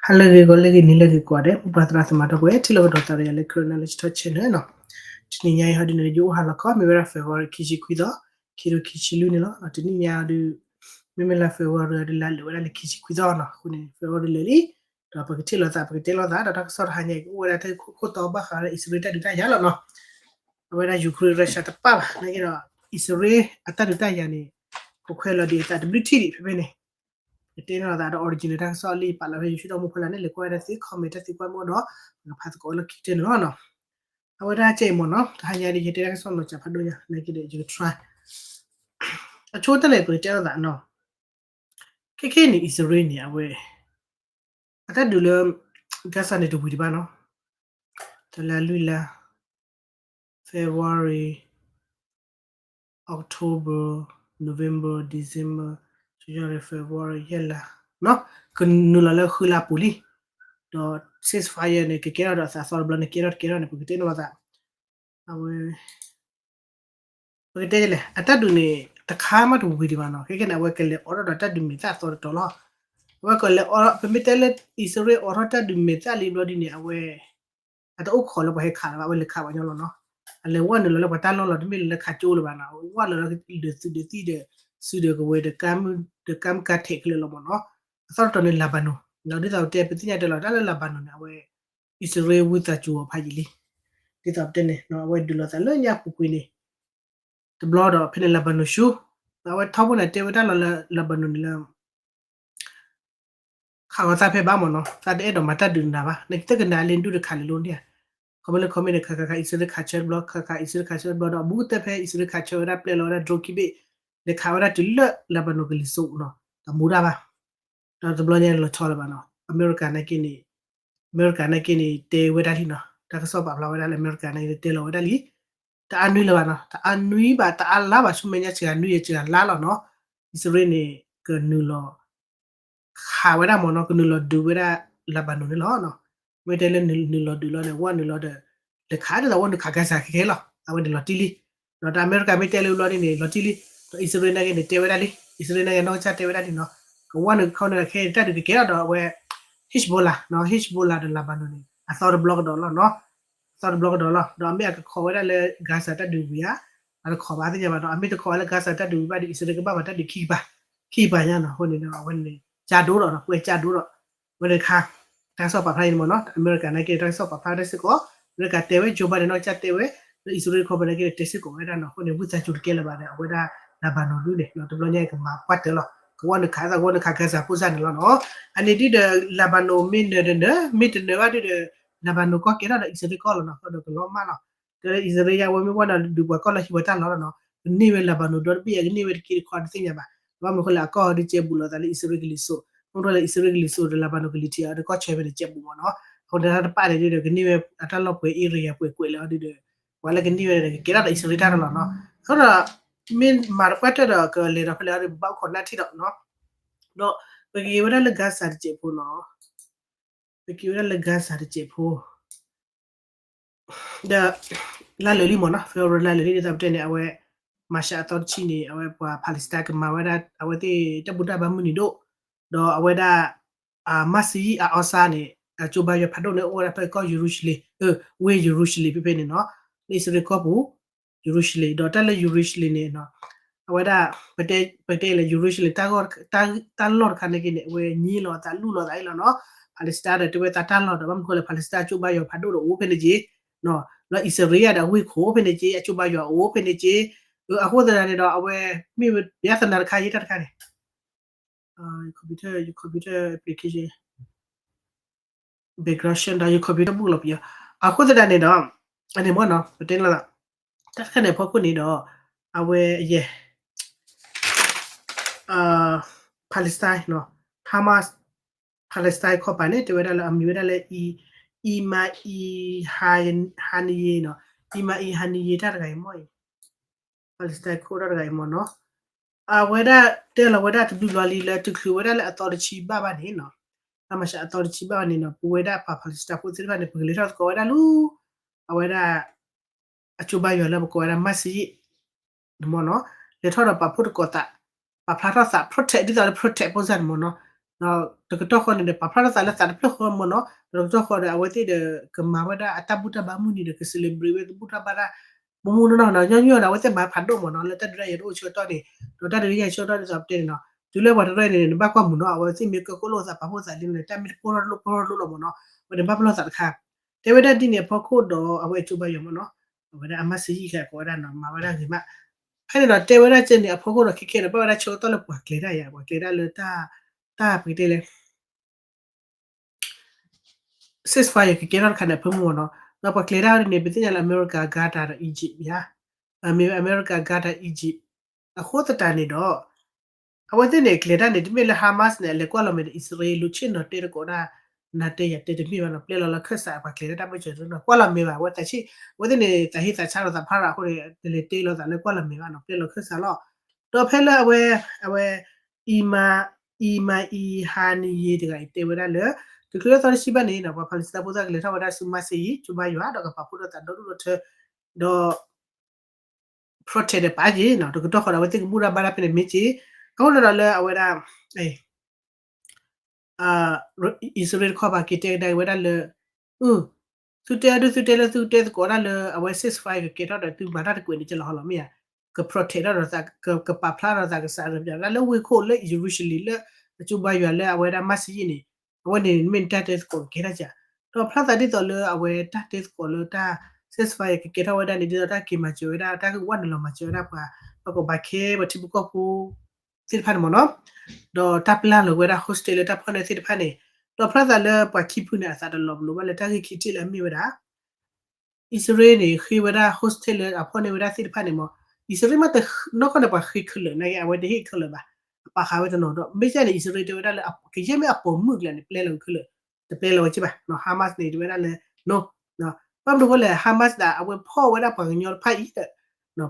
ဟါလၢအဂ့ၤ ဂီၤလၢအဂ့ၤ နံၤလၢအဂ့ၤ ကိးဂၤဒဲး မိၢ်ပၢ်သရၣ်သမါ ဒီပုၢ်ဝဲၢ် ထံၣ်လိာ်ကဒီးသးဒီးယၤလၢ Karen Knowledge Talk Channel နီၤ. တနံၤညါအံၤ ဟီဒုန့ၣ် ယအိၣ်ဟါလီၤခီ မ့ၢ်ဝဲဒၣ် February ခံဆံခွံသီ, ခံထိခံဆံလွံၢ်န့ၣ်လီၤ. တနံၤညါအံၤဒုး မ့မ့ၢ်လၢ February အံၤဒုး လါလၢာ်ဝဲဒၣ်လၢခံဆံခွံသီနီၤ. အဃိန့ၣ် February လၢာ်လံ, ဒီးပကထံၣ်လိာ်သး ပကတဲလိာ်သး ဒီးတၢ်ကစီၣ်တဟါညါအံၤ ကအိၣ်ဝဲဒၣ်တၢ်ဂ့ၢ်ခိၣ်တီဘၣ်ဃးဝဲဒၣ် အံၣ်စရ့လးတၢ်ဒုးတၢ်ယၤလီၤနီၤ. အဝဲဒၣ် Ukraine Russia တပၣ်ဘၣ် နာ်က့ဒီး အံၣ်စရ့လးအတၢ်ဒုးတၢ်ယၤန့ၣ် ကခွဲးလီၤဒံးအသးတဘျုးထံၣ်ဒံး ဖဲဖဲန့ၣ် ကတဲန့ၢ်လိာ်သးဒီး original တၢ်ကစီၣ်လံ ပာ်လီၤဖဲ YouTube ဒီး မိၢ်ဖိလၢ်န့ၣ် လဲၤကွၢ်ဝဲဒၣ်သ့ comment တၢ်သံကွၢ်မ့ၢ်အိၣ်ဒီး ပကဖးသကိးလၢခံကတၢၢ်န့ၣ်လီၤနီၤ. အဝဲဒၣ်ကဲအံၤမ့ၢ်နီၤ တဟါညါဒ်ယတဲတၢ်ကစီၣ်နီၤ စးဖးဒိၣ်ညါ နာ်က့ဒီး ယက try အဆိကတၢၢ်န့ၣ် ပကတဲလိာ်သးနီၤ. ခဲခဲအံၤန့ၣ် အံၣ်စရ့လးန့ၣ် အဝဲ အတၢ်ဒုးလၢ Gaza န့ၣ်တဝံၤဒံးဘၣ်နီၤ. တလါလွံၢ်လါ February, October, November, December, January, February ယဲၢ်လါနီၤ, ကနုာ်လီၤလၢဃုလါပူၤလံ. ဒီး ceasefire န့ၣ် ကကဲထီၣ်ဒီးအသးအသီတဘျီန့ၣ် ကဲထီၣ်တကဲထီၣ်န့ၣ် ပကတဲန့ၢ်လိာ်သး အဝဲ ပကတဲလဲၣ် အတၢ်ဒုးန့ၣ် တခါမးတဝံၤဒံးဘၣ်နီၤ. ခဲခဲန့ၣ် အဝဲကလဲၤအိးထီၣ်ဒီးတၢ်ဒုးမဲာ်သၣ်အသီတတီၤလီၤ. အဝဲကလဲၤအိးထီၣ် ပမ့ၢ်တဲလၢ အံၣ်စရ့လးအိးထီၣ်တၢ်ဒုးမဲာ်သၣ်လံဘျီဒ်န့ၣ် အဝဲ အတအိၣ်ခိးလၢပှၤဟဲခးလၢၤဘၣ် အဝဲလဲၤခးပှၤညီလီၤနီၤ. အလဲၤဝဲနုာ်လီၤလၢပှၤတၢ်လီၢ်လီၤ တမ့ၢ်လၢခးကၠိလၢၤဘၣ်နီၤ. ဝဲလီၤလၢဒုးသုးဒုးသံၣ်ဒီး စုဒီးကဝဲၤဒီး ကါမူ ဒီးကါမူကါထဲးခဲလၢာ်လီၤမ့ၢ်နီၤ. အသီတတီၤန့ၣ် Lebanon နီၤ ဒ်သိးပတဲပသ့ၣ်ညါတဲလီၤတၢ်လၢ Lebanon န့ၣ် အဝဲ အံၣ်စရ့လးဝံသးစူၤအီၤဖးယံာ်လံ. ဒ်သိးပတဲန့ၣ် အဝဲဒုးလိာ်သးလၢညါပူၤကွံာ်န့ၣ် တဘျီဒီး ဖဲန့ၣ် Lebanon ဆူ အဝဲထီဘိန့ၣ် တဲဝဲဒၣ်လီၤလၢ Lebanon န့ၣ်လၢ ခးဂီၤသးဖဲဘၣ်မ့ၢ်နီၤ သးတအဲၣ်ဒိးမၤတၢ်ဒုးနၤဘၣ် နကတၢၢ်ကနၤလၢနဒုးတခးလၢၤလီၤန့ၣ်ဧါ. ခီဖျိလၢ comment န့ၣ် ခးခးခး အံၣ်စရ့လးခးဆၢတဘျီ ခးခး အံၣ်စရ့လးခးဆၢတဘျီဒီး အဘူးကတၢၢ်ဖဲအံၣ်စရ့လးခးဆၢဝဲဒၣ် ပျဲလီၤဝဲဒၣ် drone ခံဘ့ၣ် လဲၤခးဝဲဒၣ်တုၤလၢ Lebanon ကလံၤစိးနီၤ တမူတၢ်ဘၣ်. ဒီးတဘျီညါလီၤဆီလၢၤဘၣ်နီၤ အမဲရကၤနာ်က့န့ၣ် အမဲရကၤနာ်က့န့ၣ် တဲဝဲဒၣ်လံနီၤ တၢ်ကစီၣ်ပာ်ဖျါဝဲဒၣ်လၢအမဲရကၤနာ်က့န့ၣ် တဲလီၤဝဲဒၣ်လံ တအါနွံလၢၤဘၣ်နီၤ တအါနွံဘၣ် တအါလါဘၣ် ဆူမဲာ်ညါစှၤနွံယဲၢ်စှၤလါလီၤနီၤ အံၣ်စရ့လးန့ၣ် ကနုာ်လီၤ ခးဝဲဒၣ်မ့ၢ်နီၤ ကနုာ်လီၤဒုးဝဲဒၣ် Lebanon န့ၣ်လီၤနီၤ. မ့ၢ်တဲလၢနုာ်လီၤဒုးလီၤန့ၣ် ဝဲနုာ်လီၤဒီး လဲၤခးဒ်သိးဝဲနုာ်ခး Gaza ခဲခဲလီၤ အဝဲန့ၣ်လီၤတံၢ်လံ ဒီးတၢ်အမဲရကၤမ့ၢ်တဲလၢဘျီဒ်န့ၣ် လီၤတံၢ်လံ ဒီးအံၣ်စရ့လးနာ်က့န့ၣ် တဲဝဲဒၣ်လံ အံၣ်စရ့လးနာ်က့နီၢ်ကစၢ်တဲဝဲဒၣ်လံနီၤ ကဝဲနုာ်ခီနုာ်ခဲတၢ်ဒုးကကဲထီၣ်ဒီးအဝဲ Hezbollah နီၤ Hezbollah ဒီး Lebanon န့ၣ် အသီတဘျီကဒီးလီၤနီၤ အသီတဘျီကဒီးလီၤ ဒီးအမ့ၢ်အကခိးဝဲဒၣ်လၢ Gaza တၢ်ဒုးဝံၤဧါ အတခိးဘၣ်သ့ၣ်ညါဘၣ်နီၤ အမ့ၢ်တခိးဝဲလၢ Gaza တၢ်ဒုးဝံၤဘၣ်ဒီး အံၣ်စရ့လးကဘၣ်ပှၤတၢ်ဒုးခံကပၤ ခံကပၤညါနီၤ အဃိန့ၣ်ဒီး အဝဲန့ၣ် ကၠါဒိဒီးနီၤ ကွဲးကၠါဒိဒီး အဝဲန့ၣ်တခါ တၢ်ကစီၣ်ပာ်ဖျါအံၤန့ၣ်မ့ၢ်နီၤ အမဲရကၤနာ်က့တၢ်ကစီၣ်ပာ်ဖျါတၢ်စ့ၢ်ကီး အမဲရကၤတဲဝဲ Joe Biden နီၢ်ကစၢ်တဲဝဲ လၢအံၣ်စရ့လးခီပညီနာ်က့န့ၣ် တဲစ့ၢ်ကီးဝဲဒၣ်နီၤ အဃိန့ၣ် ဝံသးစူၤတကဲလၢၤဘၣ်ဒီး အဝဲဒၣ် Lebanon ဒုးန့ၣ် တဘျီညါအံၤကမၤပှၢ်တၢၢ်လီၤ ကဝဲနုာ်ခးအသး ကဝဲနုာ်ခး Gaza ဖိစၢ်န့ၣ်လီၤနီၤ အန့ၣ်ဒ်ဒီး Lebanon မ့ၢ်နၢၤဒီးနၢၤ မ့ၢ်တနၢၤဘၣ်ဒ်ဒီး Lebanon ကီၢ်ကဲထီၣ်ဒီးအံၣ်စရ့လးကီၢ်လီၤနီၤ အဃိဒီးကလီၤမၢ်လီၤ တဲလၢအံၣ်စရ့လးယါဝဲမ့ၢ်ဝဲဒီးဒုးပှၤကီၢ်လီၤဟံးပှၤတၢ်လီၤလီၤနီၤ ကန့ၢ်ဝဲ Lebanon ဒီတဘ့ၣ်အံၤ ကန့ၢ်ဝဲတက့ၢ်တခီတသ့ၣ်ညါဘၣ် ဘၣ်မနုၤအဃိလဲၣ် အကီၢ်အံၤဒုးကဲဘူးလိာ်သးလၢအံၣ်စရ့လးကလံၤစိး မ့ၢ်ထီၣ်လၢအံၣ်စရ့လးကလံၤစိးဒီး Lebanon ကလံၤထံးအီၤဒီးကီၢ်ဆၢဖဲန့ၣ်ကဲဘူးမ့ၢ်နီၤ အဃိဒီးတၢ်တပာ်န့ၣ်ဒ်ဒီး ကန့ၢ်ဝဲအတၢ်လီၢ်ပှဲၤ area ပှဲၤကွဲးလၢအီၤဒ်ဒီး ပှၤလၢကန့ၢ်ဝဲဒီးကကဲထီၣ်ဒီးအံၣ်စရ့လးတၢ်လီၤလီၤနီၤ အဃိဒီး မ့ၢ်မၤတပှၢ်တၢၢ်ဒီးကလဲၤဒီးဖဲလဲၣ်အီၤဒ်ဘၣ်အိၣ်ခိးနၢ်ထံၣ်ဒီးနီၤ ဒီးပက့ၤဝဲဒၣ်လၢ Gaza တစဲးဖိနီၤ ပက့ၤဝဲဒၣ်လၢ Gaza တစဲးဖိ ဒီး လါလၢာ်လံမ့ၢ်နီၤ February လါလၢာ်လံဒ်သိးပတဲန့ၣ် အဝဲ March အသီတဆံန့ၣ် အဝဲပှၤ Palestine ကမၤဝဲဒၣ် အဝဲသ့ၣ်တၢ်ဘူၣ်တၢ်ဘါမုၢ်နံၤဒိၣ် ဒီးအဝဲဒၣ် အ masjid al-Aqsa န့ၣ် အကၠိဘါယွၤဖးဒိၣ်န့ၣ် အိၣ်ဝဲဒၣ်ဖဲကီၢ် Jerusalem အ ဝ့ၢ် Jerusalem ဖဲဖဲန့ၣ်နီၤ လၢအံၣ်စရ့လးကီၢ်ပူၤ Jerusalem ဒီးတၢ်လၢ Jerusalem န့ၣ်နီၤ အဝဲဒၣ် ပတဲလၢ Jerusalem တၢ်လီၢ်တခါန့ၣ်က့န့ၣ် အဝဲညံလီၤအသးလူၢ်လီၤသးအံၤလီၤနီၤ Palestine ဒီးတဲဝဲသးတၢ်လီၢ်ဒီး ဘၣ်မနုၤဃိလဲၣ် Palestine အကၠိဘါယွၤဖးဒိၣ်ဒီးအိၣ်ဖဲန့ၣ်က့ လၢအံၣ်စရ့လးဒီးဝ့ၢ်ခိၣ်ဖဲန့ၣ်က့ အကၠိဘါယွၤအိၣ်ဖဲန့ၣ်က့ အဃိသတးန့ၣ်ဒီး အဝဲ မ့ၢ်ဝဲပယါသနာ်တခါယဲတၢ်တခါန့ၣ် computer computer application background ဒီး ယ computer ဘူးလီၤပယီၤ အဃိသတးန့ၣ်ဒီး အန့ၣ်မ့ၢ်နီၤ ပတဲလီၤ တၢ်တခါန့ၣ်အဖီခိၣ်န့ၣ်ဒီး အဝဲယဲ Palestine နီၤ Hamas Palestine ခီပၤန့ၣ် တဲဝဲဒၣ်လၢအမံၤဝဲဒၣ်လၢ Ismail Haniyeh နီၤ Ismail Haniyeh တၢ်တဂၤအံၤမ့ၢ်အံၤ Palestine ခိၣ်တၢ်တဂၤအံၤမ့ၢ်နီၤ အဝဲဒၣ်တဲလီၤဝဲဒၣ်တဘျုးလီၤလံလၢတချုးဝဲဒၣ်လၢအသီတဆံဘၣ်ဘၣ်န့ၣ်နီၤ အမၤစှၤအသီတဆံဘၣ်ဘၣ်န့ၣ်နီၤ ပဝဲဒၣ်ပှၤ Palestine ဖိသ့ၣ်တဖၣ်န့ၣ် ပကလဲၤထီၣ်သကိးဝဲဒၣ်လၢ အဝဲဒၣ် အကၠိဘါယွၤလၢပကိးဝဲဒၣ် masjid န့ၣ်မ့ၢ်နီၤ လဲၤထီၣ်ဒီးပာ်ဖှိၣ်သကိးသး ပာ်ဖျါထီၣ်သး protect ဒ်သိးလၢ protect ဖိစၢ်န့ၣ်မ့ၢ်နီၤ တကတီၢ်ဃီန့ၣ်ဒီး ပာ်ဖျါထီၣ်သးလၢသးတဖျၢၣ်ဃီမ့ၢ်နီၤ, ဒီးတကတီၢ်ဃီဒီး အဝဲသ့ၣ်ဒီး ကမၤဝဲဒၣ်အတၢ်ဘူၣ်တၢ်ဘါမုၢ်နံၤဒီး က celebrate ဝဲ ကဘူၣ်တၢ်ဘါတၢ် မူမူနီၢ်နီၢ်နီၤ, ညီညီဒီး အဝဲသ့ၣ်မၤဖးဒိၣ်မ့ၢ်နီၤ လၢတၢ်ဒုးတၢ်ယၤတအိၣ်ဆၢကတီၢ်န့ၣ်, ဒီးတၢ်ဒုးတၢ်ယၤဆၢကတီၢ်ဒ်သိးပတဲန့ၣ်နီၤ, တုၤလၢပှၤတရၢန့ၣ် နဘၣ်ကွၢ်မုာ်နီၤ, အဝဲသ့ၣ်မ့ၢ်ကၢၢ်ကိၣ်လိာ်သးပာ်ဖှိၣ်သးလံန့ၣ် တၢ်မ့ၢ်တပိၢ်ထီၣ်တလိၣ်ပိၢ်ထီၣ်တလိၣ်လီၤမ့ၢ်နီၤ, အဝဲန့ၣ်ဘၣ်ပလီၢ်သးတခါ တဲဝဲဒၣ်ဒ်န့ၣ်အဖီခိၣ်ဒီး အဝဲကၠိဘါယွၤမ့ၢ်နီၤ, အဝဲဒၣ်အမါစယံၣ်ခဲကိးဝဲဒၣ်နီၤ မၤဝဲဒၣ်ဂ့ၤမး, ဖဲန့ၣ်ဒီးတဲဝဲဒၣ်ကဲန့ၣ် အဖီခိၣ်ဒီးခဲခဲဒီး ဘၣ်ဝဲဒၣ်ဆၢကတီၢ်လၢပှၤကျဲၤတၢ်ယၤ ပှၤကျဲၤတၢ်လၢတၢ် တၢ်ပကတဲလဲၣ် ceasefire ကကဲထီၣ်တခါန့ၣ် အဖၢမုၢ်မ့ၢ်နီၤ, ဒီးပှၤကျဲၤတၢ်ဝဲန့ၣ် ပသ့ၣ်ညါလၢအမဲရကၤ Qatar ဒီး Egypt မ့ၢ်ဧါ, အမဲရကၤ Qatar Egypt အဃိသတးန့ၣ်ဒီး အဝဲသ့ၣ်န့ၣ် ကျဲၤတၢ်န့ၣ် တမ့ၢ်လၢ Hamas န့ၣ် အလဲၤကွၢ်လီၤမဲာ်ဒီး အံၣ်စရ့လး လိာ်ဆ့ၣ်နီၤတဲသကိးဒၣ် နၤတဲယၤတဲတမ့ၢ်ဘၣ်နီၤ, ပျဲလီၤလၢခၢၣ်စးပှၤကျဲၤတၢ်တၢ်ဘၢၣ်စၢၤနီၤ, ကွၢ်လီၤမဲာ်ဘၣ် အဝဲသးဆံး အဝဲသ့ၣ်န့ၣ် သးဟ့သးဆါဒီးသးဖးရၤအဃိန့ၣ် တလဲၤတဲလီၤသးလၢကွၢ်လီၤမဲာ်ဘၣ်နီၤ, ပျဲလီၤခၢၣ်စးလီၤ, ဒီးဖဲလၢအဝဲ အဝဲ အံမၤ အံမၤအံဟါနံယ့တဂၤအံၤတဲဝဲဒၣ်လၢ တချုးလၢသီတဆံဘၣ်န့ၣ်နီၤ ပှၤဖၤလ့းစတံၣ်ဖိသၣ်ကလဲၤထီၣ်ဝဲဒၣ်ဆူမါစယံၣ် ကၠိဘါယွၤ ဒီးကပာ်ဖှိၣ်ထီၣ်သးဒီဒူၣ်ဒီထၢ ဒီး protest ဒီးပာ်က့ၤနီၤ, တကတီၢ်ဃီဒီး အဝဲသ့ၣ်ကဘူၣ်တၢ်ဘါတၢ်ဖဲန့ၣ်မ့ၢ်က့ၤ, အဃိန့ၣ်ဒီးလၢအဝဲဒၣ် အံၣ်စရ့လးတခီပၤက့ၤတဲကဒါက့ၤဝဲဒၣ်လၢ သုတဲအဒုးသုတဲလၢသုတဲသကိးဒၣ်လၢ အဝဲ ceasefire ကကဲထီၣ်ဒီး သုမၤတၢ်တကွဲးန့ၣ်ကလီၤဟီလီၤမ့ၢ်ဧါ, က protest ထီၣ်ဒီး ကပာ်ဖျါဒီးသးကစးဒီး ပဒၣ်လၢဝ့ၢ်ခိၣ်လၢ Jerusalem လၢအကၠိဘါယွၤလၢအဝဲဒၣ်မါစယံၣ်န့ၣ်, အဝဲန့ၣ်မ့ၢ်တၢ်တဲသကိးကကဲထီၣ်က ဒီးဖျါသးဒ်သိးလၢအဝဲတၢ်တဲသကိးလၢတၢ် ceasefire ကကဲထီၣ်ဝဲဒၣ်န့ၣ် ဒ်သိးတၢ်က့ၤမၤစၢၤဝဲဒၣ် တၢ်ဝဲနုာ်လီၤမၤစၢၤဝဲဒၣ်ပှၤ ပှၤကီၢ်ဘၣ်ခဲ ပှၤထံဖိကီၢ်ဖိ သ့ၣ်တဖၣ်န့ၣ်မ့ၢ်နီၤ, ဒီးတၢ်ပျၢ်လီၤဝဲဒၣ် hostage လၢတၢ်ဖီၣ်န့ၢ်သ့ၣ်တဖၣ်န့ၣ်, ဒီးဖျါသးလၢပှၤခံဖုန့ၣ် အသးတလီၤပလိာ်ဘၣ်လၢတၢ်ဂ့ၢ်ခံထံၣ်လၢအမ့ၢ်ဝဲဒၣ် အံၣ်စရ့လးန့ၣ် ဃ့ဝဲဒၣ် hostage လၢအဖီၣ်န့ၢ်ဝဲဒၣ်သ့ၣ်တဖၣ်န့ၣ်မ့ၢ်, အံၣ်စရ့လးမ့ၢ်တနီၢ်ကီၢ်န့ၣ် ပှၤဃ့ခဲလၢာ် နာ်က့ အဝဲတဟ့ၣ်ခဲလၢာ်ဘၣ်, အပာ်ဃာ်ဝဲတနီၤဒီး မ့ၢ်ကဲန့ၣ် အံၣ်စရ့လးတဲဝဲဒၣ်လၢ ကယဲၢ်မ့ၢ်အပိာ်မုၣ်ကလဲာ်န့ၣ် ပျဲလီၤခဲလၢာ်, တပျဲလီၤဝဲက့ဘၣ်, Hamas န့ၣ် တဲဝဲဒၣ်လၢ no, ဘၣ်မနုၤအဃိလဲၣ် Hamas ဒၣ် အဝဲဖီၣ်ဝဲဒၣ်ပှၤကညီတဖၣ်အံၤဒီး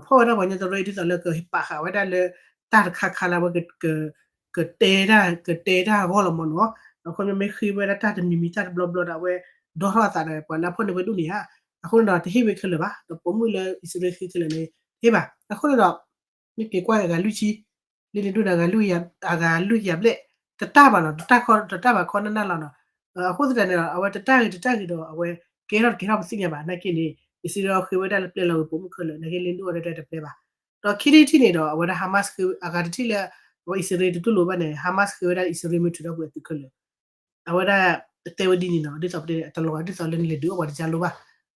ဖီၣ်ဝဲဒၣ်ပှၤကညီတရၢအံၤဒ်သိးလၢကပာ်ဃာ်ဝဲဒၣ်လၢ တၢ်တခါခါလၢအဝဲ ကတဲတၢ် ကတဲတၢ်အဂီၢ်လီၤမ့ၢ်နီၤ, အခီပညီမ့ၢ်ဃ့ဝဲဒၣ်တၢ်တမံၤမံၤတၢ်တဘျီဘျီဒီး အဝဲဒီထီၣ်အသးဒီးပှၤလၢအဖီၣ်န့ၢ်ဝဲဒၣ်န့ၣ်ဧါ, အဃိန့ၣ်ဒီး တဟ့ၣ်ဝဲခဲလၢာ်ဘၣ်, ဒီးပိာ်မုၣ်လၢအံၣ်စရ့လးဃ့ခဲလၢာ်န့ၣ် တဟ့ၣ်ဘၣ်, အဃိန့ၣ်ဒီး မ့ၢ်က့ၤကွၢ်အဂၤလွံၢ်ဆံ, လ့န့ၣ်ဒိၣ်ဒီး အဂၤလွံၢ်ယၤဘျဲၣ်, တတၢ်ဘၣ်နီၤ, တတၢ်ဘၣ်ခီနၢ်နၢ်လီၤနီၤ, အဃိသတးန့ၣ်ဒီး အဝဲတတၢ်ဂ့ၤတတၢ်ဂ့ၤဒီး အဝဲကဲထီၣ်တကဲထီၣ်ပသ့ၣ်ညါဘၣ်, နာ်က့န့ၣ် အံၣ်စရ့လးဃ့ဝဲဒၣ်လၢပျဲလီၤဝဲပိာ်မုၣ်ခဲလၢာ် နာ်က့လ့န့ၣ်ဒိၣ်ဝဲဒၣ်တပျဲဘၣ်, ဒီးခံထံၣ်တထံၣ်န့ၣ်ဒီး အဝဲဒၣ် Hamas ဃ့ အဂၤတထံၣ်လၢ အဝဲအံၣ်စရ့လးတတူၢ်လိာ်ဘၣ်န့ၣ် Hamas ဃ့ဝဲဒၣ်အံၣ်စရ့လးမ့ၢ်ထုးထီၣ်ကွံာ်အသုးခဲလၢာ် အဝဲဒၣ်တဲဝဲဒ်န့ၣ်နီၤ, ဒ်သိးပတဲန့ၣ် အတလီၤဂာ်ဒ်သိးလၢနလဲၤဒုးအီၣ်ပှၤတကၢ်လိဘၣ်,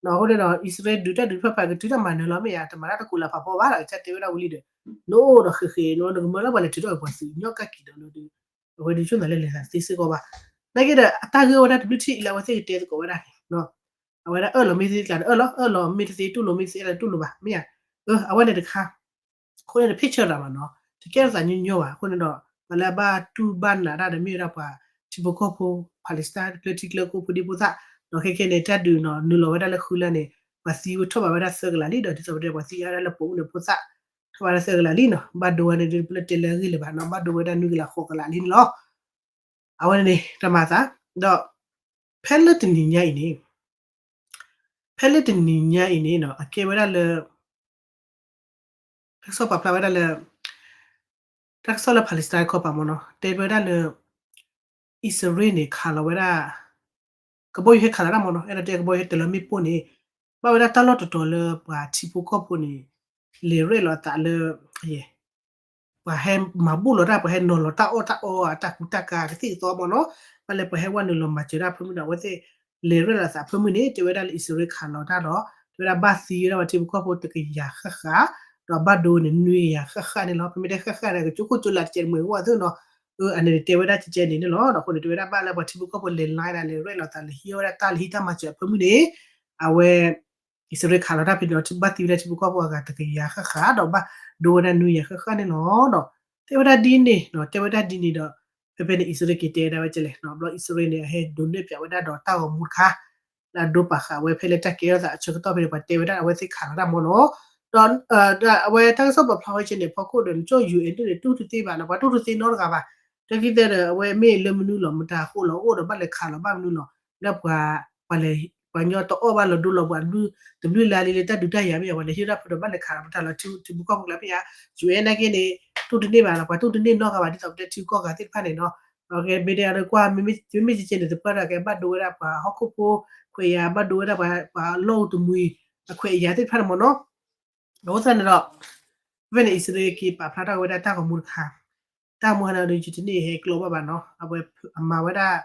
အဃိန့ၣ်ဒီး အံၣ်စရ့လးဒုးတၢ်ဒုးတဖၣ်ဖၣ် ကတုၤတၢ်မၤနၢၤလီၤမ့ၢ်ဧါ, တမၤတၢ်တကိးလၢဖးဖီဘၣ်ဒီး ကစၢ်တဲဝဲဒၣ်ဝံၤလံဒီး နအိၣ်ဒီးဃ့ဃ့ နကမၢလၢပှၤလဲၤထုးထီၣ်ကွံာ်ပှၤသုး ညီကၣ်ကံၤဒီးလၢဒုး အဝဲဒုးဆိၣ်နၤလၢလဲၤသးသ့စ့ၢ်ကီးဘၣ်, နာ်က့ဒီး အတၢ်ဂ့ၢ်ဝဲဒၣ်တဘျုးထံၣ်အံၤလၢအဝဲသ့ၣ်ကတဲသကိးဝဲဒၣ်န့ၣ် အဝဲဒၣ်အၢၣ်လီၤမ့ၢ်သ့ကျါဒီးအၢၣ်လီၤ, အၢၣ်လီၤမ့ၢ်တသ့တူၢ်လိာ်မ့ၢ်သ့လၢတူၢ်လိာ်ဘၣ် မ့ၢ်ဧါ, အဝဲန့ၣ်တခါ အဃိန့ၣ် တဖ့ၣ်ဆၢတၢ်ဘၣ်နီၤ, တကဲထီၣ်သးညီညီဘၣ်, အဃိန့ၣ်ဒီး ပှၤလၢအဘၣ်တူၢ်ဘၣ်နးတၢ်ဒီးမ့ၢ်ဝဲဒၣ်ပှၤထံဖိကီၢ်ဖိ Palestine ကျၢထံကျၢကီၢ်ဖိဒံဖိသၣ်, ဒီးခဲခဲန့ၣ် တၢ်ဒုးနီၤ နုာ်လီၤဝဲဒၣ်လၢဃုလါန့ၣ် ပှၤသံဝဲထီၣ်ဘးဝဲဒၣ်သၢကလးလံ, ဒီးဒ်သိးပတဲပှၤသံအါဒၣ်လၢပိာ်မုၣ်န့ၣ်ဖိသၣ် ထီၣ်ဘးဒၣ်သၢကလးလံနီၤ, ဘၣ်ဒိဝဲန့ၣ်ဒ်ပလၢတဲလၢအဂ့ၢ်လၢၤဘၣ်နီၤ, ဘၣ်ဒိဝဲဒၣ်နွံကလးဃိးကလးလံန့ၣ်လီၤ. အဝဲန့ၣ်န့ၣ် တၢ်မၤအသး, ဒီး ဖဲလၢတနံၤညါအံၤန့ၣ် ဖဲလၢတနံၤညါအံၤန့ၣ်နီၤ အကဲဝဲဒၣ်လၢ တၢ်ကစီၣ်ပာ်ဖျါဝဲဒၣ်လၢ တၢ်ကစီၣ်လၢ Palestine ခီပၤမ့ၢ်နီၤ တဲဝဲဒၣ်လၢ အံၣ်စရ့လးန့ၣ် ခးလီၤဝဲဒၣ် ကဘီယူၤဟဲခးလီၤတၢ်မ့ၢ်နီၤ, အဲၣ်ဒိးတဲကဘီယူၤဟဲတၢၤလီၤမ့ၣ်ပိၢ်န့ၣ် ဘၣ်ဝဲဒၣ်တၢ်လီၢ်တတီၤလၢပှၤထံဖိကီၢ်ဖိန့ၣ် လဲၤရဲၣ်လီၤအသးလၢ ပှၤဟဲမၤဘူၣ်လီၤတၢ် ပှၤဟဲနီၤလီၤတၢ်အီၣ်တၢ်အီ တၢ်ကူတၢ်ကၤကသံၣ်ကသီမ့ၢ်နီၤ, ဘၣ်လၢပှၤဟဲဝဲနုာ်လီၤမၤစၢၤတၢ်ဖၢမုၢ်ဒီး အဝဲသ့ၣ်လဲၤရဲၣ်လီၤသးဖၢမုၢ်န့ၣ် တဲဝဲဒၣ်လၢအံၣ်စရ့လးခးလီၤတၢ်ဒီး တဲဝဲဒၣ်ဘၣ်သံဝဲဒၣ်ပှၤထံဖိကီၢ်ဖိတကယၤဃၣ်ဃၣ်, ဒီးဘၣ်ဒိဝဲန့ၣ်နွံကယၤဃၣ်ဃၣ်န့ၣ်လီၤ. ပမ့ၢ်တဲဃၣ်ဃၣ်န့ၣ် ကကၠိခိၣ်ကၠိလးတကဲးတမှဲၤဝဲသ့ၣ်နီၤ, အန့ၣ်တဲဝဲဒၣ်ကဲကဲန့ၣ်န့ၣ်လီၤ. ဒီးအဃိန့ၣ် တဲဝဲဒၣ်ဘၣ်လၢပှၤထံဖိကီၢ်ဖိလဲၤလါဒၣ်လဲၤရဲၣ်လီၤသးလဲၤဟံးဝဲဒၣ်တၢ်လၢဟံးတၢ်မၤစၢၤအဖၢမုၢ်န့ၣ် အဝဲ အံၣ်စရ့လးခးလီၤတၢ်ဖဲန့ၣ်ဒီး ဘၣ်သံဝဲဒၣ်ထံဖိကီၢ်ဖိအဂၤတကယၤဃၣ်ဃၣ် ဒီးဘၣ်ဒိဝဲဒၣ်နွံကယၤဃၣ်ဃၣ်န့ၣ်လီၤ. ဒီးတဲဝဲဒၣ်ဒ်န့ၣ် တဲဝဲဒၣ်ဒ်န့ၣ်ဒီး ဖဲဖဲန့ၣ် အံၣ်စရ့လးက့ၤတဲဝဲဒၣ်ဝဲကဲလဲၣ် ဘျီအံၣ်စရ့လးန့ၣ် အဟဲဒိးန့ၢ်ပၠးဝဲဒၣ်ဒီးတၢ်ဂီၤမူတခါ လၢအဒိပာ်ဃာ်ဝဲဖဲလၢတၢ်ကဲထီၣ်သးအဆၢကတီၢ်ဖဲန့ၣ် ပှၤတဲဝဲဒၣ်အဝဲသ့ၣ်ခးလီၤတၢ်မ့ၢ်နီၤ, ဒီး အဝဲတၢ်ကစီၣ်ပာ်ဖျါဝဲကဲန့ၣ် ဖီခိၣ်ဒီး နကၠိ ယူၣ်အဲၣ် ဒ်န့ၣ် တူၢ်တသ့ဘၣ်နီၤ, ပှၤတူၢ်တသ့နီတဂၤဘၣ်. တၢ်ခံသၢဒီး အဝဲမ့ၢ်လၢမနုၤလီၤ မတၤအဃိလီၤ အိၣ်ဒီးဘၣ်လဲၤခးလီၤဘၣ်မနုၤလီၤ, လၢပှၤ ပှၤလဲၤ ပှၤကညီတအီၣ်ဘၣ်လီၤဒိလီၤပှၤ တဘျုးလါလံလၢတၢ်ဒုးတၢ်ယၤမ့ၢ်ဧါ ပှၤလဲၤဟံးတၢ်ဖုဒီးဘၣ်လဲၤခးလီၤပတၢ်လီၤ ထံဖိကီၢ်ဖိကျါမ့ၢ်ဧါ, ယူၣ်အဲၣ် နာ်က့န့ၣ် တူၢ်တန့ၢ်ဘၣ်လီၤ ပှၤတူၢ်တန့ၢ်နီတဂၤဘၣ် ဒ်သိးပတဲထံဂုၤကီၢ်ဂၤသ့ၣ်တဖၣ်န့ၣ်နီၤ, မ့ၢ်ဒၣ်ကွၢ် မ့မ့ၢ်ကကဲန့ၣ် သပှၢ်ဒီးကဲဘၣ်ဒိဝဲဒၣ်ပှၤဟီၣ်ခိၣ်ဖိခွဲးယာ် ဘၣ်ဒိဝဲဒၣ်ပှၤလီၢ်အိၣ်တမှံၤအခွဲးအယာ်သ့ၣ်တဖၣ်န့ၣ်မ့ၢ်နီၤ. အဃိသတးန့ၣ်ဒီး ဖဲန့ၣ် အံၣ်စရ့လးက့ၤပာ်ဖျါထီၣ်ဝဲဒၣ်တၢ်ဂီၤမူတခါ, တၢ်ဂီၤမူဟဲဒီး ယတန့ၢ်ဟဲကျိဘၣ်ဘၣ်နီၤ, အဝဲအမၤဝဲဒၣ်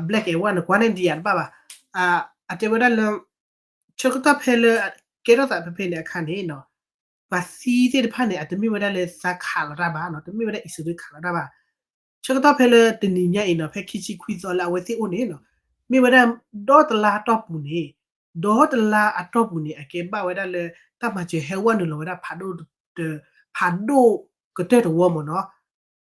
black and white န့ၣ် ကွၢ်န့ၢ်ဒံးယၤတဘၣ်ဘၣ်, အတဲဝဲဒၣ်လၢ ဆၢကတီၢ်ဖဲလၢ ကဲထီၣ်သးဖဲဖဲန့ၣ်အခါန့ၣ်နီၤ, ပှၤသံသ့ၣ်တဖၣ်န့ၣ် အတမ့ၢ်ဝဲဒၣ်လၢသးခးလီၤတၢ်ဘၣ်နီၤ, တမ့ၢ်ဝဲဒၣ်အံၣ်စရ့လးခးလီၤတၢ်ဘၣ်. ဆၢကတီၢ်ဖဲလၢတနံၤညါအံၤနီၤ, ဖဲခံဆံခွံသီလၢအဝဲသ့ၣ်အိၣ်န့ၣ်နီၤ, မ့ၢ်ဝဲဒၣ်ဒီတလါအတီၢ်ပူၤန့ၣ်, ဒီတလါအတီၢ်ပူၤန့ၣ် အကဲဘၣ်ဝဲဒၣ်လၢ တၢ်မၤစၢၤဟဲဝဲနုာ်လီၤဝဲဒၣ်ဖးဒိၣ် ဖးဒိၣ်ကတၢၢ်တဝီမ့ၢ်နီၤ,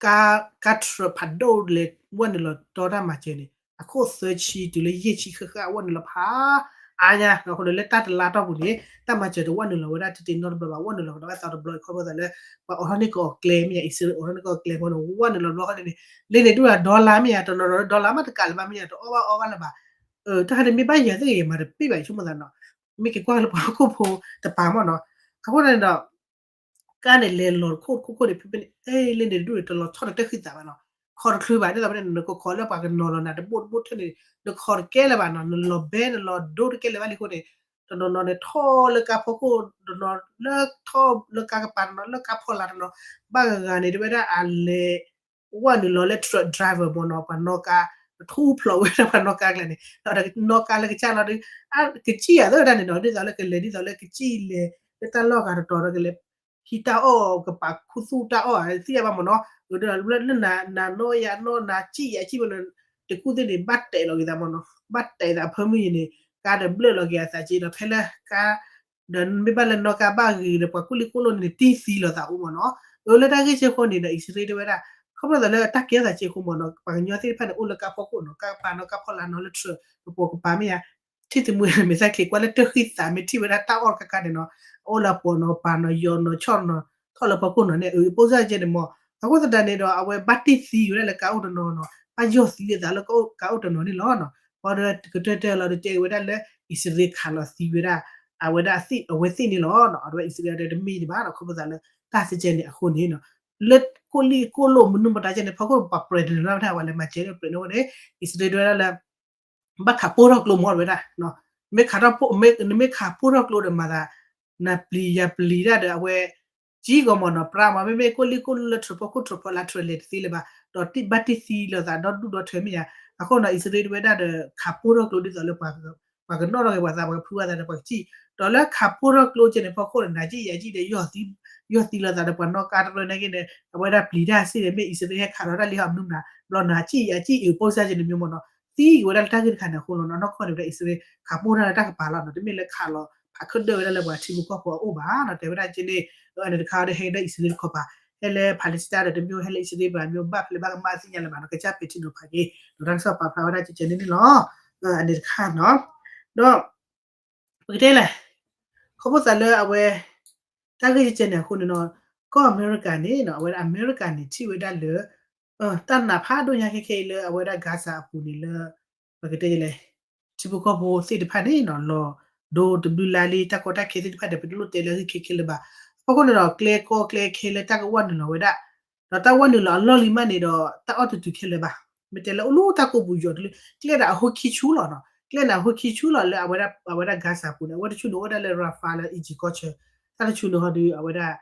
ကါ ကါ truck ဖးဒိၣ်လဲၤဝဲနုာ်လီၤတီတၢ်မၤစၢၤန့ၣ် အခိၣ်သၢဆံတုၤလၢယဲၢ်ဆံဃၣ်ဃၣ် ဝဲနုာ်လီၤဖးအါညါ, အဃိန့ၣ်လၢတၢ်တလါတီၢ်ပူၤန့ၣ် တၢ်မၤစၢၤတဝဲနုာ်လီၤဝဲဒၣ်တသ့နီတဘျီဘၣ်, ဝဲနုာ်လီၤကဒီးဝဲသးတဘျီ ခီဖျိသးလၢ ပှၤအိးထီၣ်န့ၢ်ကီးအကျဲမ့ၢ်ယၤ, အံၣ်စရ့လးအိးထီၣ်န့ၢ်ကီးအကျဲမ့ၢ်နီၤ, ဝဲနုာ်လီၤတဘျီဃီန့ၣ်န့ၣ် လဲၤန့ၣ်ဒိၣ်ဒီး dollar မ့ၢ်ယၤ, တနီၤနီၤ dollar မ့ၢ်တကးလၢၤဘၣ်မ့ၢ်ယၤ, တအီၣ်ဘၣ်အီဘၣ်လၢၤဘၣ်, တၢ်ခါန့ၣ်မ့ၢ်ဘၣ်ယၤသ့ၣ်ဂ့ၤမၤတပ့ၢ်ဘၣ် ဆိကမိၣ်သးနီၤ, မ့ၢ်က့ၤကွၢ်လၢပှၤဟီၣ်ခိၣ်ဖိတပၤမ့ၢ်နီၤ, အဃိန့ၣ်ဒီး ကါန့ၣ်လဲၤလီၤတခိၣ်တခိၣ်ခိၣ်န့ၣ် ဖဲဖဲန့ၣ် အဲ လဲၤန့ၣ်တဒူၣ်န့ၣ် တလီၤဆီၣ်တတၢ်ဃံသးဘၣ်နီၤ, ခီတချုးဘၣ်, ဒ်သိးဖဲန့ၣ် နကခိးလၢပှၤကနီၤလီၤနၤတဘိၣ်တဘိၣ်ထၢၣ်န့ၣ် နခိးတကဲလၢၤဘၣ်နီၤ, နလီၤဘဲ နလီၤဒိတကဲလၢၤဘၣ်လံအဃိန့ၣ်, တနီၤနီၤန့ၣ် ထီၣ်လၢကါဖီခိၣ်, တနီၤလၢထီၣ်လၢကါကပၤ, တနီၤလၢကါဖီလာ်, တနီၤ ဘၣ်ဂၤဂၤန့ၣ် တဝဲဒၣ်အလဲၤ ဝဲနုာ်လီၤလၢ truck driver မ့ၢ်နီၤ, ပှၤနီၣ်ကါ, ထူဖျိးဝဲဒၣ်ပှၤနီၣ်ကါကျဲန့ၣ် ဒီးနီၣ်ကါလၢကစၢ်လီၤဒီး ကစံၣ်ယၤသ့ၣ်တၢ်န့ၣ်နီၤ, ဒ်သိးလၢကလဲၤ ဒ်သိးလၢကစံၣ်လဲၤ လၢတၢ်လီၢ်ဂၤတတီၤဒီးကလဲၤ ဟံးတၢ်အီၣ် ကပာ်ခူသူၣ်တၢ်အီၣ် သ့ၣ်ညါဘၣ်မ့ၢ်နီၤ, လၢနၤနီၣ်ယၤနီၣ် နၤစံၣ်ယၤစံၣ်မ့ၢ်နီၤ, တကူၣ်သ့ၣ်န့ၣ် ဘၣ်တဲာ်လီၤက့ၤသးမ့ၢ်နီၤ, ဘၣ်တဲာ်သးဖၢမုၢ်ယံၤန့ၣ် ကါဒီးဘျၢၣ်လီၤက့ၤအသးက့ဒီး ဖဲလၢကါ ဒီးမ့ၢ်ဘၣ်လၢနီၣ်ကါဘၣ်ဂ့ၤဒီး ပှၤကူၣ်လံၢ်ကူၣ်လိၣ်န့ၣ် တံၢ်သံလိာ်သးအိၣ်မ့ၢ်နီၤ, အလၢတၢ်ဂ့ၢ်စ့ၢ်ကီးန့ၣ်ဒီး အံၣ်စရ့လးတဲဝဲဒၣ် ခီဖျိသးလၢတၢ်ကဲထီၣ်သးစ့ၢ်ကီးမ့ၢ်နီၤ, ပှၤကညီသ့ၣ်တဖၣ်န့ၣ် အိၣ်လၢကါဖီခိၣ်နီၤ, ကါကပၤနီၤ ကါဖီလာ်နီၤ လၢ truck ကပိာ်ကပၤမ့ၢ်ယၤ, ထံၣ်သမူမ့ၢ်သးချ့ကွၢ်လၢတၢ်ဃံသး မ့ၢ်ထံၣ်ဝဲဒၣ်တၢ်အီၣ်တခါခါန့ၣ်နီၤ, အအိၣ်လၢအပိာ်နီၤ ပာ်နီၤ ယီၤနီၤ ဆီၣ်နီၤ ထီၣ်လၢဖီခိၣ်နီၤန့ၣ် အပိၢ်စၢ်ကဲန့ၣ်မ့ၢ်, အဃိသတးန့ၣ်ဒီး အဝဲဘၣ်တံၢ်သံဝဲဒၣ်လၢကါအိၣ်တနီၤနီၤ, ဘၣ်ယီၢ်သံလၢသးလၢကါအိၣ်တနီၤန့ၣ်လီၤ. ပှၤဒီးကတၢၢ်တၢၢ်လီၤဒီးတဲဝဲဒၣ်လၢ အံၣ်စရ့လးခးလီၤသံဝဲဒၣ် အဝဲဒၣ်အဝဲသ့ၣ်န့ၣ်လီၤ. အဝဲအံၣ်စရ့လးဒီးတမ့ၢ်န့ၣ်ဘၣ်နီၤ, ခီဖျိသးလၢတၢ်စဲကဲန့ၣ်အဃိန့ၣ်နီၤ, လၢကူၣ်လံၢ်ကူၣ်လိၣ်မနုၤမတၤကဲန့ၣ် ဖီခိၣ်ပှၤပြဲးတနၢ်ဝဲဒၣ် ပှၤလဲၤမၤစၢၤဒီးပြဲးန့ၣ်အဃိန့ၣ် အံၣ်စရ့လးတဲဝဲဒၣ်လၢ ဘၣ်ခးပိၢ်ထီၣ်ကျိမ့ၢ်ဝဲဒၣ်, နမ့ၢ်ခးထီၣ်ပိၢ်, နမ့ၢ်ခးပိၢ်ထီၣ်ကျိဒီးမၤသး နပျံၤယၤပျံၤတၢ်ဒီးအဝဲ ကံကီမ့ၢ်နီၤ ပြၢမ့ၢ် မ့မ့ၢ်ကူၣ်လံၢ်ကူၣ်လိၣ်လၢ ထြၢၣ်ဖီခိၣ် ထြၢၣ်ဖီလာ် ထြၢၣ်လဲၤတသ့လၢၤဘၣ်, ဒီးဘၣ်တံၢ်သံလိာ်သးဒီဒူၣ်ဒီထၢမ့ၢ်ဧါ. အဃိနီၤ အံၣ်စရ့လးတဲဝဲဒၣ်ဒီး ခးပိၢ်ထီၣ်ကျိဒ်သိးလၢ ပှၤကနီၣ်ထီၣ်က့ၤပှၤသး ပှၤကဖုအသးဒီးပှၤကစံၣ်, ဒီးလၢခးပိၢ်ထီၣ်ကျိကဲန့ၣ် ဖီခိၣ်န့ၣ် နၤစံၣ်ယၤစံၣ်ဒီး ယီၢ်သံလိာ်သးဒီးပှၤနီၣ်ကါတဖျၢၣ်နာ်က့န့ၣ် အဝဲဒၣ်ပျံၤတၢ်စ့ၢ်န့ၣ် မ့ၢ်အံၣ်စရ့လးဟဲခးလီၤတၢ်လံဟီမနုၤမနုၤ ဘျီနၤစံၣ်ယၤစံၣ်အံၤပိၢ်စၢ်ကဲန့ၣ်မ့ၢ်နီၤ သံက့ၤဝဲဒၣ်လၢတၢ်ဂ့ၢ်တခါန့ၣ်အဃိလီၤ. နီၢ်နီၢ်ခီန့ၣ်ဝဲဒၣ်အံၣ်စရ့လး ခးပိၢ်ထီၣ်လၢတၢ်ကပၤလီၤနီၤ, တမ့ၢ်လၢခးလီၤ ဖးခၢၣ်ဒၢၣ်ဝဲဒၣ်လၢပှၤထံဖိကီၢ်ဖိအအိၣ်ဘၣ်နီၤ, တဲဝဲဒၣ်ကဲန့ၣ် အန့ၣ်တခါဒီးဟဲဒၣ်အံၣ်စရ့လးတခီပၤ, ဟဲလၢ Palestine ဒီးတမ့ၢ် ဟဲလၢအံၣ်စရ့လးဘၣ်မ့ၢ် ဘၣ်ဖဲလဲၣ်ဘၣ်ကမၣ်သ့ၣ်ညါလၢၤဘၣ်နီၤ, ကစၢ်ပဲာ်ထံနီၤဖးက့ၤ ဒီးတၢ်ကစီၣ်ပာ်ဖျါဝဲဒၣ်ကဲန့ၣ်န့ၣ်လီၤ. အန့ၣ်တခါနီၤ, ဒီး ပကတဲလဲၣ်, ခီဖျိသးလၢအဝဲ တၢ်ဂ့ၢ်ကဲန့ၣ်အဃိန့ၣ်နီၤ, ကီၢ်အမဲရကၤန့ၣ်နီၤ အဝဲဒၣ်အမဲရကၤန့ၣ် ထံၣ်ဝဲဒၣ်လၢ တၢ်နာ်ဖးဒိၣ်ညါခဲခဲအံၤလၢအဝဲဒၣ် Gaza အပူၤန့ၣ်လၢ ပကတဲလဲၣ်, ထံဖိကီၢ်ဖိသ့ၣ်တဖၣ်န့ၣ်နီၤ လီၤဒိတဘျုးလါလံ တၢ်ကီတၢ်ခဲသ့ၣ်တဖၣ်ဒီး ပတလိၣ်တဲလၢအဂ့ၢ်ခဲခဲလၢၤဘၣ်. အဖီခိၣ်န့ၣ်ဒီး ကျဲကီကျဲခဲလၢတၢ်ကဝဲနုာ်လီၤဝဲဒၣ်, ဒီးတၢ်ဝဲနုာ်လီၤအလီၢ်လံမးန့ၣ်ဒီး တၢ်အီၣ်တတုၤခဲလၢၤဘၣ်. မ့ၢ်တဲလၢအိၣ်လၢတၢ်ကိးပူၤယီၤတလၢ ကျဲန့ၣ်အဟိခံဆူလီၤနီၤ, ကျဲန့ၣ်အဟိခံဆူလီၤလၢအဝဲဒၣ် အဝဲဒၣ် Gaza ပူၤန့ၣ် အဝဲတဆူန့ၣ်အိၣ်ဝဲဒၣ်လၢ Rafah လၢ Egypt ကီၢ်ဆၢ, တၢ်တဆူန့ၣ်ဟီဒီး အဝဲဒၣ်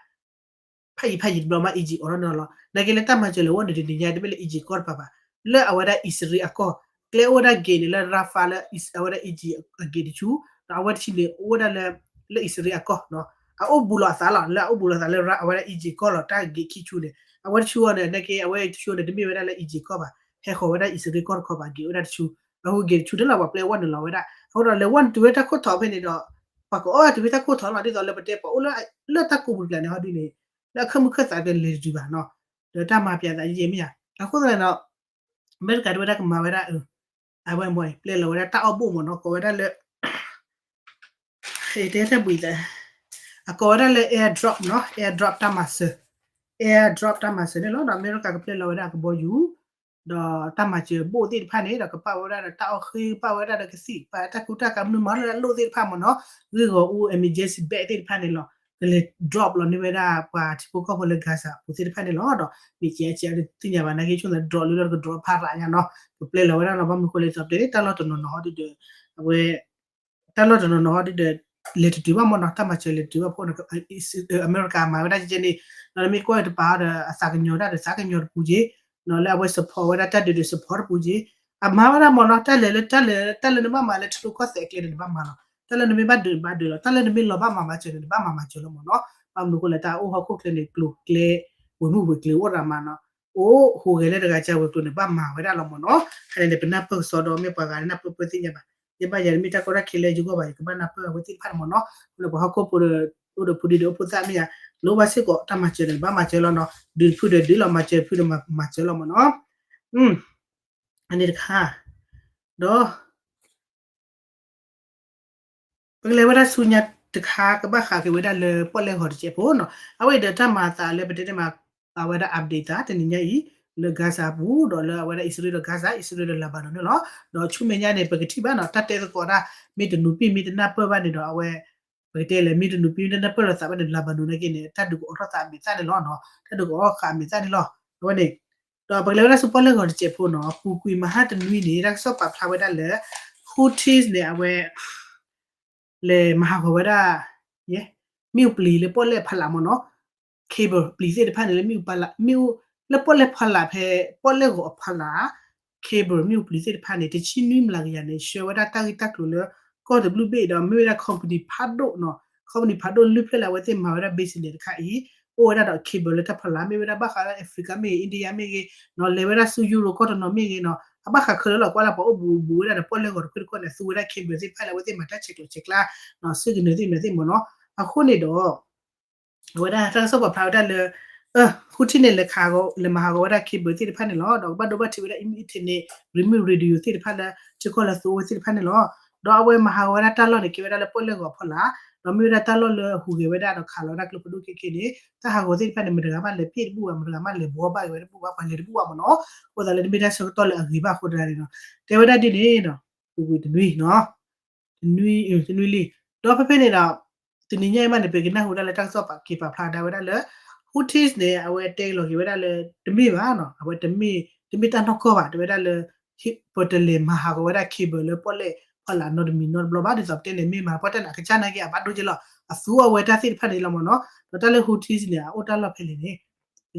ဖးယံၤဖးယံၤတဘျီမး Egypt အိးထီၣ်န့ၢ်လီၤ. နာ်က့လၢတၢ်မၤစၢၤလၢဝဲနုာ်တနံၤညါ တမ့ၢ်လၢ Egypt ကီၢ်တပၤဘၣ်, လၢအဝဲဒၣ်အံၣ်စရ့လးအကီၢ်, ကျဲအိၣ်ဝဲဒၣ်ဂ့ၤန့ၣ်လၢ Rafah လၢအဝဲဒၣ် Egypt အဂ့ၤတဆူ, ဒီးအဝဲတဆံန့ၣ် အိၣ်ဝဲဒၣ်လၢ လၢအံၣ်စရ့လးအကီၢ်, အအိၣ်ဘူးလီၤအသးလီၤ လၢအအိၣ်ဘူးလီၤအသးလၢ အဝဲဒၣ် Egypt ကီၢ်လီၤ တၢ်ဂ့ၤခံဆူန့ၣ်, အဝဲတဆူအီၤန့ၣ် နာ်က့အဝဲတဆူန့ၣ် တမ့ၢ်ဝဲဒၣ်လၢ Egypt ကီၢ်ဘၣ်, ဟဲဃီၤဝဲဒၣ်အံၣ်စရ့လးကီၢ်တခီဘၣ် ဂ့ၤဝဲဒၣ်တဆူ, အဃိဂ့ၤတဆူန့ၣ်လီၤ ပှၤပျဲဝဲနုာ်လီၤဝဲဒၣ်, အဃိဒီးလဲၤဝဲနုာ်တုၤဝဲတၢ်ခိၣ်ထီၣ်ဖဲန့ၣ်ဒီး ပှၤကအီၣ်တုၤဝဲတၢ်ခိၣ်ထီၣ်လီၤ ဒ်သိးလၢပတဲပှၤအိၣ်လၢ လၢတၢ်ကိးပူၤတကျါန့ၣ်ဟီဒုန့ၣ်, လၢအခၢၣ်မုၢ်ခၢၣ်သးကလဲၤတတုၤဘၣ်နီၤ, ဒီးတၢ်မၤပျးသးယဲၢ်မ့ၢ်ဧါ, အဃိသတးန့ၣ်ဒီး အမဲရကၤတဲဝဲဒၣ်ကမၤဝဲဒၣ်, အဝဲမ့ၢ်ပျဲလီၤဝဲဒၣ်တၢ်အီၣ်ဘိၣ်မ့ၢ်နီၤ ကိးဝဲဒၣ်လၢ တဲတၢ်ဘှံးသး, အကိးဝဲဒၣ်လၢ airdrop နီၤ airdrop တၢ်မၤစၢၤ, airdrop တၢ်မၤစၢၤန့ၣ်လီၤ. ဒီးအမဲရကၤကပျဲလီၤဝဲဒၣ်ကဘီယူၤ, ဒီးတၢ်မၤစၢၤဘိၣ်သ့ၣ်တဖၣ်န့ၣ် ဒီးကပာ်ဝဲဒၣ်ဒီးတၢ်အီၣ်ဃ့ ကပာ်ဝဲဒၣ်ဒီးကသံၣ် ကပာ်တၢ်ကူတၢ်ကၤမနုၤမၤလၢအလိၣ်သ့ၣ်တဖၣ်မ့ၢ်နီၤ, ဂ့ၢ်ဂီၤအူ emergency bag သ့ၣ်တဖၣ်န့ၣ်လီၤ. ကလဲၤ drop လီၤန့ၢ်ဝဲဒၣ်ပှၤထံဖိကီၢ်ဖိလၢ Gaza အပူၤသ့ၣ်တဖၣ်န့ၣ်လီၤ. ဒီးမ့ၢ်ကဲကဲသ့ၣ်ညါဘၣ်နာ်က့ ဆိကမိၣ်သး drop လၢလီၤတက drop ဖးရးညါနီၤ ကပျဲလီၤဝဲဒၣ်နီၤ ဘၣ်မနုၤဃိလဲၣ် ဒ်သိးပတဲန့ၣ် တၢ်လီၢ်တနီၤနီၤဟီဒ်ဒီး အဝဲ တၢ်လီၢ်တနီၤနီၤဟီဒ်ဒီး လဲၤတတုၤဘၣ်မ့ၢ်နီၤ တၢ်မၤစၢၤလဲၤတတုၤဘၣ်ဖဲန့ၣ် အမဲရကၤမၤဝဲဒၣ်ကဲန့ၣ် ဒီးနမ့ၢ်ကွၢ်တပၤဒီး အသးကညီၤတၢ်ဒီး သးကညီၤတပူၤက့ၤ နီၤလၢအဝဲ support ဝဲဒၣ်တၢ်ဒုးဒီး support တပူၤက့ၤ အမၤဝဲဒၣ်မ့ၢ်နီၤ တၢ်လဲၤလၢတၢ်လၢ တၢ်လၢနဘၣ်မၤလၢထံရူၢ်ကီၢ်သဲးအကျဲန့ၣ် နဘၣ်မၤလီၤ တၢ်လၢနမ့ၢ်ဘၣ်ဒုးဘၣ်ဒုးလီၤ တၢ်လၢနမ့ၢ်လီၤဘၣ်မၤမၤစၢၤန့ၣ် နဘၣ်မၤမၤစၢၤလီၤမ့ၢ်နီၤ ဘၣ်မနုၤဃိလဲၣ် တၢ်အိၣ်ဟီၣ်ခိၣ်ချၢန့ၣ် ကျိၤကျဲ ဝဲၤမုၢ်ဝဲၤကျဲအိၣ်ရၤမးနီၤ အိၣ်ဟူးဂဲၤလၢတဂၤကၢဝဲၤကျိၤန့ၣ် ဘၣ်မၤဝဲဒၣ်လီၤမ့ၢ်နီၤ ဖဲန့ၣ်န့ၣ် ပနၢ်ပၢၢ်ကစီဒီး မ့ၢ်ပှၤဂၤန့ၣ်နၢ်ပၢၢ်ပၢၢ်သ့ၣ်ညါဘၣ် ယဘၣ်ယၤန့ၣ်မ့ၢ်တၢ်ကီတၢ်ခဲလၢယဂီၢ်ဘၣ် ယကဘၣ်နၢ်ပၢၢ်အဝဲသ့ၣ်တဖၣ်န့ၣ်မ့ၢ်နီၤ လၢပှၤဟီၣ်ခိၣ်ဖိဒီး အိၣ်ဒီးဖိဒံဒီးအိၣ်ဖိသၣ်မ့ၢ်ယၤ လိၣ်ဘၣ်စ့ၢ်ကီးတၢ်မၤစၢၤန့ၣ် ဘၣ်မၤစၢၤလီၤနီၤ ဒုးတဖုဒီးဒုးလီၤ မၤစၢၤတဖုဒီးမၤစၢၤလီၤမ့ၢ်နီၤ အန့ၣ်တခါ ဒီး ပကလဲၤဝဲဒၣ်ဆူညါတခါ ကဘၣ်ဃးက့ၤဝဲဒၣ်လၢပီၣ်လဲၣ်ဂီၤတစဲးဖိနီၤ အဝဲအံၤဒီးတၢ်မၤအသးလၢပတဲန့ၣ်မး အဝဲဒၣ် update သးတနံၤညါအံၤ လၢ Gaza အပူၤ ဒီးလၢအဝဲဒၣ်အံၣ်စရ့လးဒီး Gaza အံၣ်စရ့လးဒီး Lebanon န့ၣ်လီၤ ဒီးဆူမဲာ်ညါန့ၣ် ပကထံၣ်ဘၣ်နီၤ တၢ်တဲသကိးတၢ် မ့ၢ်တနူၤပံၣ်မ့ၢ်တနၢ်ပၢၢ်ဘၣ်န့ၣ်ဒီး အဝဲ ပကတဲလဲၣ် မ့ၢ်တနူၤပံၣ်မ့ၢ်တနၢ်ပၢၢ်လိာ်သးဘၣ်န့ၣ် Lebanon နာ်က့န့ၣ် တၢ်ဒုးကအိးထီၣ်သးအမဲာ်သၣ်န့ၣ်လီၤနီၤ တၢ်ဒုးကအိးထီၣ်ဃာ်အမဲာ်သၣ်န့ၣ်လီၤ အဝဲန့ၣ် ဒီးပကလဲၤဝဲဒၣ်ဆူပီၣ်လဲၣ်ဂီၤတစဲးဖိနီၤ ပူၤကွံာ်မဟါတနွံန့ၣ် တၢ်ကစီၣ်ပာ်ဖျါဝဲဒၣ်လၢ Houthis န့ၣ် အဝဲ လဲၤမၤဟးဂီၤဝဲဒၣ် ယဲ မ့ၣ်အူပျံၤလၢပီၣ်လဲၣ်ဖီလာ်မ့ၢ်နီၤ cable ပျံၤသ့ၣ်တဖၣ်န့ၣ် လၢမ့ၣ်အူပျံၤ လၢပီၣ်လဲၣ်ဖီလာ်ဖဲ ပီၣ်လဲၣ်ဂီၤအဖီလာ် cable မ့ၣ်အူပျံၤသ့ၣ်တဖၣ်န့ၣ် တဆံနွံမျးကယၤန့ၣ် ဆှၢဝဲဒၣ်တၢ်ဂ့ၢ်တၢ်ကျိၤလၢ ကီၢ်တဘျုးဘ့ၣ်ဒီး မ့ၢ်ဝဲဒၣ် company ဖးဒိၣ်နီၤ company ဖးဒိၣ်လုၢ်ဖျဲၣ်လၢအဝဲသ့ၣ်မၤဝဲဒၣ် business တခါအံၤ အိၣ်ဝဲဒၣ်ဒီး cable လၢတၢ်ဖီလာ် မ့ၢ်ဝဲဒၣ်ဘၣ်ဃးလၢ Africa မ့ၢ်ဂ့ၤ India မ့ၢ်ဂ့ၤနီၤ လဲၤဝဲဒၣ်ဆူ Europe ကီၢ်တနီၤမ့ၢ်ဂ့ၤနီၤ အဘၣ်ဃးခဲလၢာ်လီၤ ကွၢ်လၢပှၤအိၣ်ဘူးဘူးဝဲဒၣ်ဒီး ပီၣ်လဲၣ်ဂီၤတခွ့ၣ်တခီၣ်န့ၣ် သူဝဲဒၣ် cable သ့ၣ်တဖၣ်လၢအဝဲသ့ၣ်မၤတၢ်ဆဲးကျိးဆဲးကျၢ စ့ၢ်ကနၢၤသ့ၣ်မနုၤသ့ၣ်မ့ၢ်နီၤ အဃိန့ၣ်ဒီး အဝဲဒၣ်တၢ်ကစီၣ်ပာ်ဖျါဝဲဒၣ်လၢ Houthi န့ၣ် လဲၤခးဂီၤ လဲၤမၤဟးဂီၤဝဲဒၣ် cable သ့ၣ်တဖၣ်န့ၣ်လီၤ. ဒီးကဘၣ်ဒိဘၣ်ထံးဝဲဒၣ် internet ရံမုၢ် radio သ့ၣ်တဖၣ်လၢ ထံကီၢ်လၢသူဝဲသ့ၣ်တဖၣ်န့ၣ်လီၤ. ဒီးအဝဲမၤဟးဂီၤဝဲဒၣ်တၢ်လီၢ်န့ၣ် ကဲဝဲဒၣ်လၢပီၣ်လဲၣ်ဂီၤအဖီလာ်, ဒီးမ့ၢ်ဝဲဒၣ်တၢ်လီၢ်လၢအဟူးဂဲၤဝဲဒၣ်ဒီးခးလီၤဝဲဒၣ်ကျိဖးဒိၣ်ခဲခဲန့ၣ် တၢ်ဟးဂီၤသ့ၣ်တဖၣ်န့ၣ် မတၤတဂၤမးလဲၤဖဲတဘူၣ်ဘၣ်, မတၤတဂၤမးလဲၤဘှီဘၣ်ဝဲတဘူၣ်ဘၣ်မ့ၢ်နီၤ. အဃိသတးလၢတမ့ၢ်တၢ်ဆၢကတီၢ်လၢအဂ့ၤဘၣ်အဃိသတးန့ၣ်ဒီး တဲဝဲဒၣ်ဒ်န့ၣ်ဒီး ပူၤကွံာ်တနွံနီၤ တနွံ တနွံလံ. ဒီးဖဲဖဲန့ၣ်ဒီး တနံၤညါအံၤမးန့ၣ် ပကနၢ်ဟူဒၣ်လၢတၢ်ကစီၣ်ပာ်က့ၤပာ်ဖျါဒၣ်ဝဲဒၣ်လၢ Houthis န့ၣ် အဝဲတဲလီၤက့ၤဝဲဒၣ်လၢ တမ့ၢ်ဘၣ်နီၤ, အဝဲတမ့ၢ် တမ့ၢ်တၢ်နီၢ်ကီၢ်ဘၣ်, တဲဝဲဒၣ်လၢ ပတလဲၤမၤဟးဂီၤဝဲဒၣ် cable လၢပီၣ်လဲၣ်ဖီလာ်နီတမံၤနီတဘျီဘၣ်. ဒ်သိးပတဲန့ၣ် မ့ၢ်မၤပီၣ်တၢ်န့ၣ် အကစၢ်နာ်က့ အဘၣ်ဒိက့လီၤ, အသူအဝဲတၢ်သ့ၣ်တဖၣ်န့ၣ်လီၤမ့ၢ်နီၤ. ဒီးတၢ်လၢ Houthis န့ၣ် အအိၣ်တၢ်လီၢ်ဖဲလဲၣ်န့ၣ်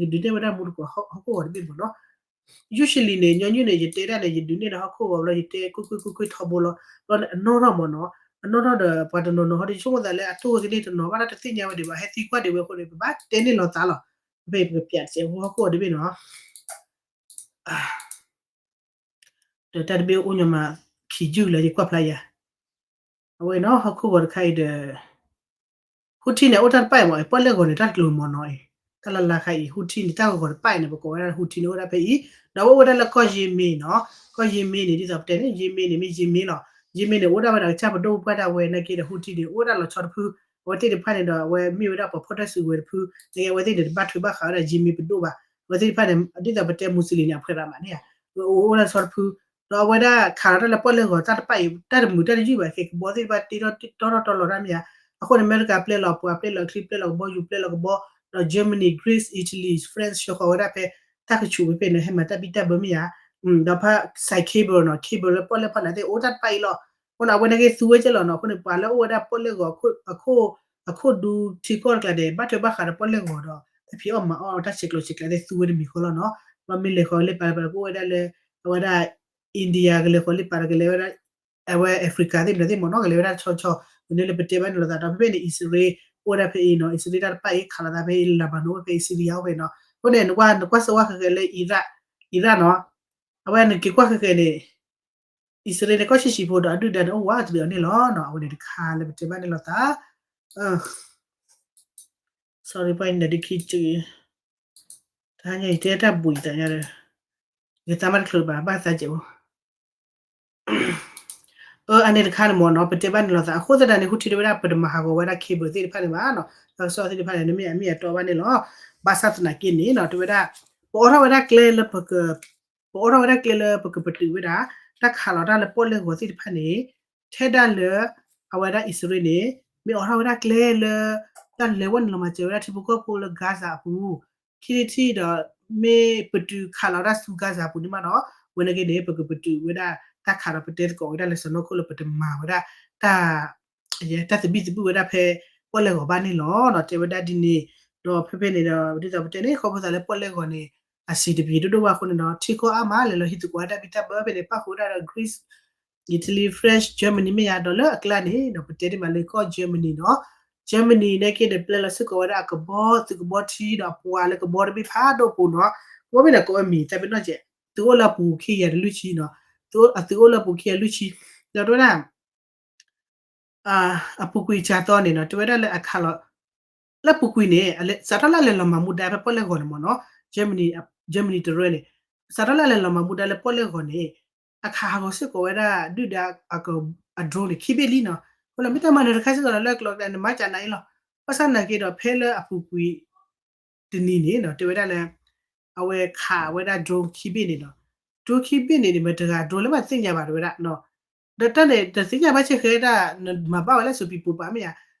ယကဒုးနဲၣ်ဝဲဒၣ်မူတကိးဟီၣ်ခိၣ်ဂီၤတဘ့ၣ်မ့ၢ်နီၤ. Usually န့ၣ် ညီနုၢ်န့ၣ် ယတဲဒၣ်န့ၣ် ယဒုးနဲၣ်ဒီးဟီၣ်ခိၣ်ဂီၤဘျီ ယတဲကွ့ၢ်ကွ့ၢ်ကွ့ၢ်ကွ့ၢ်ထီဘိလီၤ. ဒီးအနီၢ်ထီၣ်မ့ၢ်နီၤ, အနီၢ်ထီၣ်ဒီးပှၤတနီၤနီၤဟီဒီး ယဆိကမိၣ်သးလၢအတိၢ်ဝဲကန့ၢ်တနီၤဘၣ်ဒီး တသ့ၣ်ညါဝဲဒံးဘၣ် ဟဲသံကွၢ်ဒံးဝဲအဃိန့ၣ် ပဘၣ်တဲန့ၢ်လီၤသးလီၤ. ဖဲပကပျးစဲးဖိဟီၣ်ခိၣ်ဂီၤတဘ့ၣ်နီၤ. ဒီးတၢ်တဘ့ၣ်အိၣ်ညီမး ခံယုၢ်လၢယကွၢ်ဖျါယၤ အဝဲနီၤ ဟီၣ်ခိၣ်ဂီၤတခါအံၤဒီး Houthi န့ၣ် အိၣ်တၢ်တပၣ်အံၤမ့ၢ် ပီၣ်လဲၣ်ဂီၤန့ၣ် တၢ်တကျိၤမ့ၢ်နီၤအံၤ တၢ်လၢလၢခါအံၤ Houthi န့ၣ် တၢ်ဂီၤတပၣ်အံၤန့ၣ် ပကိးဝဲဒၣ် Houthi န့ၣ် အိၣ်ဝဲဒၣ်ဖဲအံၤ ဒီးအဝဲအိၣ်ဝဲဒၣ်လၢကီၢ် Yemen နီၤ ကီၢ် Yemen န့ၣ် ဒ်သိးပတဲန့ၣ် Yemen န့ၣ် မ့ၢ် Yemen လီၤ Yemen န့ၣ် အိၣ်ဒၣ်ဝဲဒၣ်ကစၢ်ပဒိၣ်ပပှၢ်ဒၣ်ဝဲနာ်က့ဒီး Houthi န့ၣ် အိၣ်ဝဲဒၣ်လီၤဆီတဖု အဝဲသ့ၣ်တဖၣ်န့ၣ်ဒီး အဝဲမ့ၢ်ဝဲဒၣ်ပှၤဖီၣ်တၢ်စုကဝဲၤတဖု နာ်က့ အဝဲသ့ၣ်န့ၣ် တဘၣ်ထွဲဘၣ်ဃးဝဲဒၣ် Yemen ပဒိၣ်ဘၣ် အဝဲသ့ၣ်တဖၣ်န့ၣ် ဒ်သိးပတဲ Muslim န့ၣ် အဖှဲးရးမးန့ၣ်ဧါ အိၣ်ဝဲဒၣ်ဆီတဖု ဒီးအဝဲဒၣ်ခးလီၤတၢ်လၢပီၣ်လဲၣ်ဂီၤတၢ်တပၣ်အံၤ တၢ်တမုာ်တၢ်တယုၢ်ဘၣ် ကဲကဘီသ့ၣ်တဖၣ်တ့ထီၣ်တီထီၣ်တီလီၤတၢ်မ့ၢ်ဧါ. အဃိန့ၣ် အမဲရကၤပျဲလီၤပှၤ ပျဲလီၤချံ ပျဲလီၤကဘီယူၤ ပျဲလီၤကဘီ ဒီး Germany, Greece, Italy, France ဆှၢဃီၤဝဲဒၣ်ဖဲ တၢ်ကဆူးဖဲဖဲန့ၣ် ဟဲမၤတၢ်ဘံၣ်တၢ်ဘၢမ့ၢ်ဧါ. ဒီးဖဲ side cable နီၤ cable လၢပီၣ်လဲၣ်ဖီလာ်သ့ၣ် အိၣ်တၢ်တပၣ်အံၤလီၤ. အဃိန့ၣ် အဝဲနာ်က့သူဝဲကဲလီၤနီၤ. အဃိန့ၣ် ပှၤလၢအိၣ်ဝဲဒၣ်ပီၣ်လဲၣ်ဂီၤ အခိၣ်ဒူထံကီၢ်တကျါန့ၣ် ဘၣ်ထွဲဘၣ်ဃးဒီးပီၣ်လဲၣ်ဂီၤဒီး တၢ်ဖံးအီၣ်မၤအီၣ်တၢ်ဆဲးကျိးဆဲးကျၢသ့ၣ်သူဝဲတမံၤဃီလီၤနီၤ. ဒီးမ့ၢ်လဲၤဃီၤလၢပာ်လၢပာ်လၢကအိၣ်ဝဲဒၣ်လၢ အဝဲဒၣ် India ကလဲၤဃီၤလၢပာ်လၢကလဲၤဝဲဒၣ် အဝဲ Africa သ့ၣ်မနုၤသ့ၣ်မ့ၢ်နီၤ ကလဲၤဝဲဒၣ်ဆီဆီ မနုၤလၢပတဲဘၣ်န့ၣ်လိာ်သးဒီး ဖဲဖဲန့ၣ် အံၣ်စရ့လး အိၣ်ဝဲဒၣ်ဖဲအံၤနီၤ အံၣ်စရ့လးတၢ်တပၣ်အံၤ ခးလိာ်သးဖဲအံၤ Lebanon အိၣ်ဖဲအံၤ Syria အိၣ်ဖဲနီၤ. အဃိန့ၣ် နကွၢ် နကွၢ်စၢၤဝဲဃဲၤဃဲၤလၢ Iraq, Iraq နီၤ အဝဲနက့ၤကွၢ်ဃဲၤဃဲၤန့ၣ် အံၣ်စရ့လးန့ၣ် ကီၢ်ဆံးဆံးဖိဒီးအဒုၣ်ဒါန့ၣ် အိၣ်ဝးတဘျုးအီၤန့ၣ်လီၤနီၤ. အဝဲန့ၣ်တခါလၢပတဲဘၣ်န့ၣ်လိာ်သး sorry ပှၤန့ၣ်ဒုးခံစု တဟါညါအံၤတဲတၢ်ဘှံးသးညါဒီး ယသးမ့ၢ်တချုးဘၣ် ဘၣ်သးစဲးဖိ အန့ၣ်တခါန့ၣ်မ့ၢ်နီၤ ပတဲဘၣ်န့ၣ်လိာ်သး အဃိသတးန့ၣ် ဟူထံတဲဝဲဒၣ် ပတမၤဟးဂီၤဝဲဒၣ် cable သ့ၣ်တဖၣ်န့ၣ်ဘၣ်နီၤ တၢ်ကစီၣ်သ့ၣ်တဖၣ်န့ၣ် နမ့ၢ်အမ့ၢ်အတီဘၣ်န့ၣ်လီၤ. ဘၣ်ဆၣ်သနာ်က့န့ၣ်နီၤ တဲဝဲဒၣ် ပအိးထီၣ်ဝဲဒၣ်ကျဲလၢပက ပအိးထီၣ်ဝဲဒၣ်ကျဲလၢပကပတုာ်ဝဲဒၣ် တၢ်ခးလီၤတၢ်လၢပီၣ်လဲၣ်ဂီၤသ့ၣ်တဖၣ်န့ၣ် ထဲဒၣ်လၢ အဝဲဒၣ်အံၣ်စရ့လးန့ၣ် မ့ၢ်အိးထီၣ်ဝဲဒၣ်ကျဲလၢ တၢ်လဲၤဝဲန့ၣ်လီၤမၤစၢၤဝဲဒၣ်ထံဖိကီၢ်ဖိလၢ Gaza အပူၤ, ခံထံၣ်ဒီး မ့ၢ်ပတုာ်ခးလီၤဝဲဒၣ်ဆူ Gaza အပူၤန့ၣ်မးဒီး ဝဲန့ၣ်က့န့ၣ် ပကပတုာ်ဝဲဒၣ်တၢ်ခးဒီး ပတဲသကိးဝဲဒၣ်လၢစီၢ်နီၤခိၣ်လၢပတမၤဝဲဒၣ် တၢ် တၢ်သဘံၣ်သဘုၣ်ဝဲဒၣ်ဖဲပီၣ်လဲၣ်ဂီၤဘၣ်န့ၣ်လီၤ. ဒီးတဲဝဲဒၣ်ဒ်န့ၣ်, ဒီးဖဲဖဲန့ၣ်ဒီး ဒ်သိးပတဲန့ၣ် ခီဖျိသးလၢပီၣ်လဲၣ်ဂီၤန့ၣ် အစံးတပျံၤဒိၣ်ဒိၣ်ဘၣ်အဃိန့ၣ်ဒီး ထံကီၢ်အါမး လဲၤလီၤဟံးသကိးဝဲတၢ်ဘံၣ်တၢ်ဘၢဖဲန့ၣ် ပၣ်ဃုာ်ဝဲဒၣ်ဒီး Greece, Italy, France, Germany မ့ၢ်ယါ ဒီးလၢအကျါန့ၣ်ဒီး ပတဲဒ်မးလၢကီၢ် Germany ဒီး Germany န့ၣ်က့ဒီး ပျဲလီၤစ့ၢ်ကီးဝဲဒၣ်အကဘီ သုးကဘီထံဒီးအပှၤလၢကဘီတဘ့ၣ်ဖးဒိၣ်ပူၤနီၤ, ကဘီဘ့ၣ်န့ၣ် ကိးဝဲမံၤ တၢ်ပ့ၤနီၣ်ကဲး, သုးအိၣ်လၢအပူၤခံကယၤတလွံၢ်ဆံနီၤ, အသုးအိၣ်လၢအပူၤခံကယၤလွံၢ်ဆံ, ဒီးတဲဝဲဒၣ် အပူၤကွံာ်စှၤသီန့ၣ်နီၤ တဲဝဲဒၣ်လၢအခးလီၤ လၢအပူၤကွံာ်န့ၣ် စးထီၣ်လၢအလဲၤလီၤမၤမူဒါဖဲပီၣ်လဲၣ်ဂီၤန့ၣ်မ့ၢ်နီၤ, Germany, Germany တရၢန့ၣ် စးထီၣ်လၢအလဲၤလီၤမၤမူဒါလၢပီၣ်လဲၣ်ဂီၤန့ၣ် အခးဟးဂီၤစ့ၢ်ကီးဝဲဒၣ်ဒုၣ်ဒါအ drone န့ၣ် ခံဘ့ၣ်လံနီၤ, အဃိလၢမ့ၢ်တၢ်မၤနၢၤတခါစ့ၢ်ကီးလၢကျိၤန့ၣ် မၤကနၤအံၤလီၤ, ဘၣ်ဆၣ်သနာ်က့ဒီး ဖဲလၢအပူၤကွံာ် တနံၤန့ၣ်နီၤ တဲဝဲဒၣ်လၢ အဝဲခးဝဲဒၣ် drone ခံဘ့ၣ်န့ၣ်နီၤ, drone ခံဘ့ၣ်န့ၣ်န့ၣ် မတၤတဂၤ drone လၢဘၣ်သ့ၣ်ညါဘၣ်တဲဝဲဒၣ်နီၤ, ဒီးတၢ်န့ၣ် တသ့ၣ်ညါဘၣ်ဆဲးဃဲဒၣ် နမၤဘၣ်ဝဲလၢ စူးပံၤပူၤ ပာ်မ့ၢ်ယါ,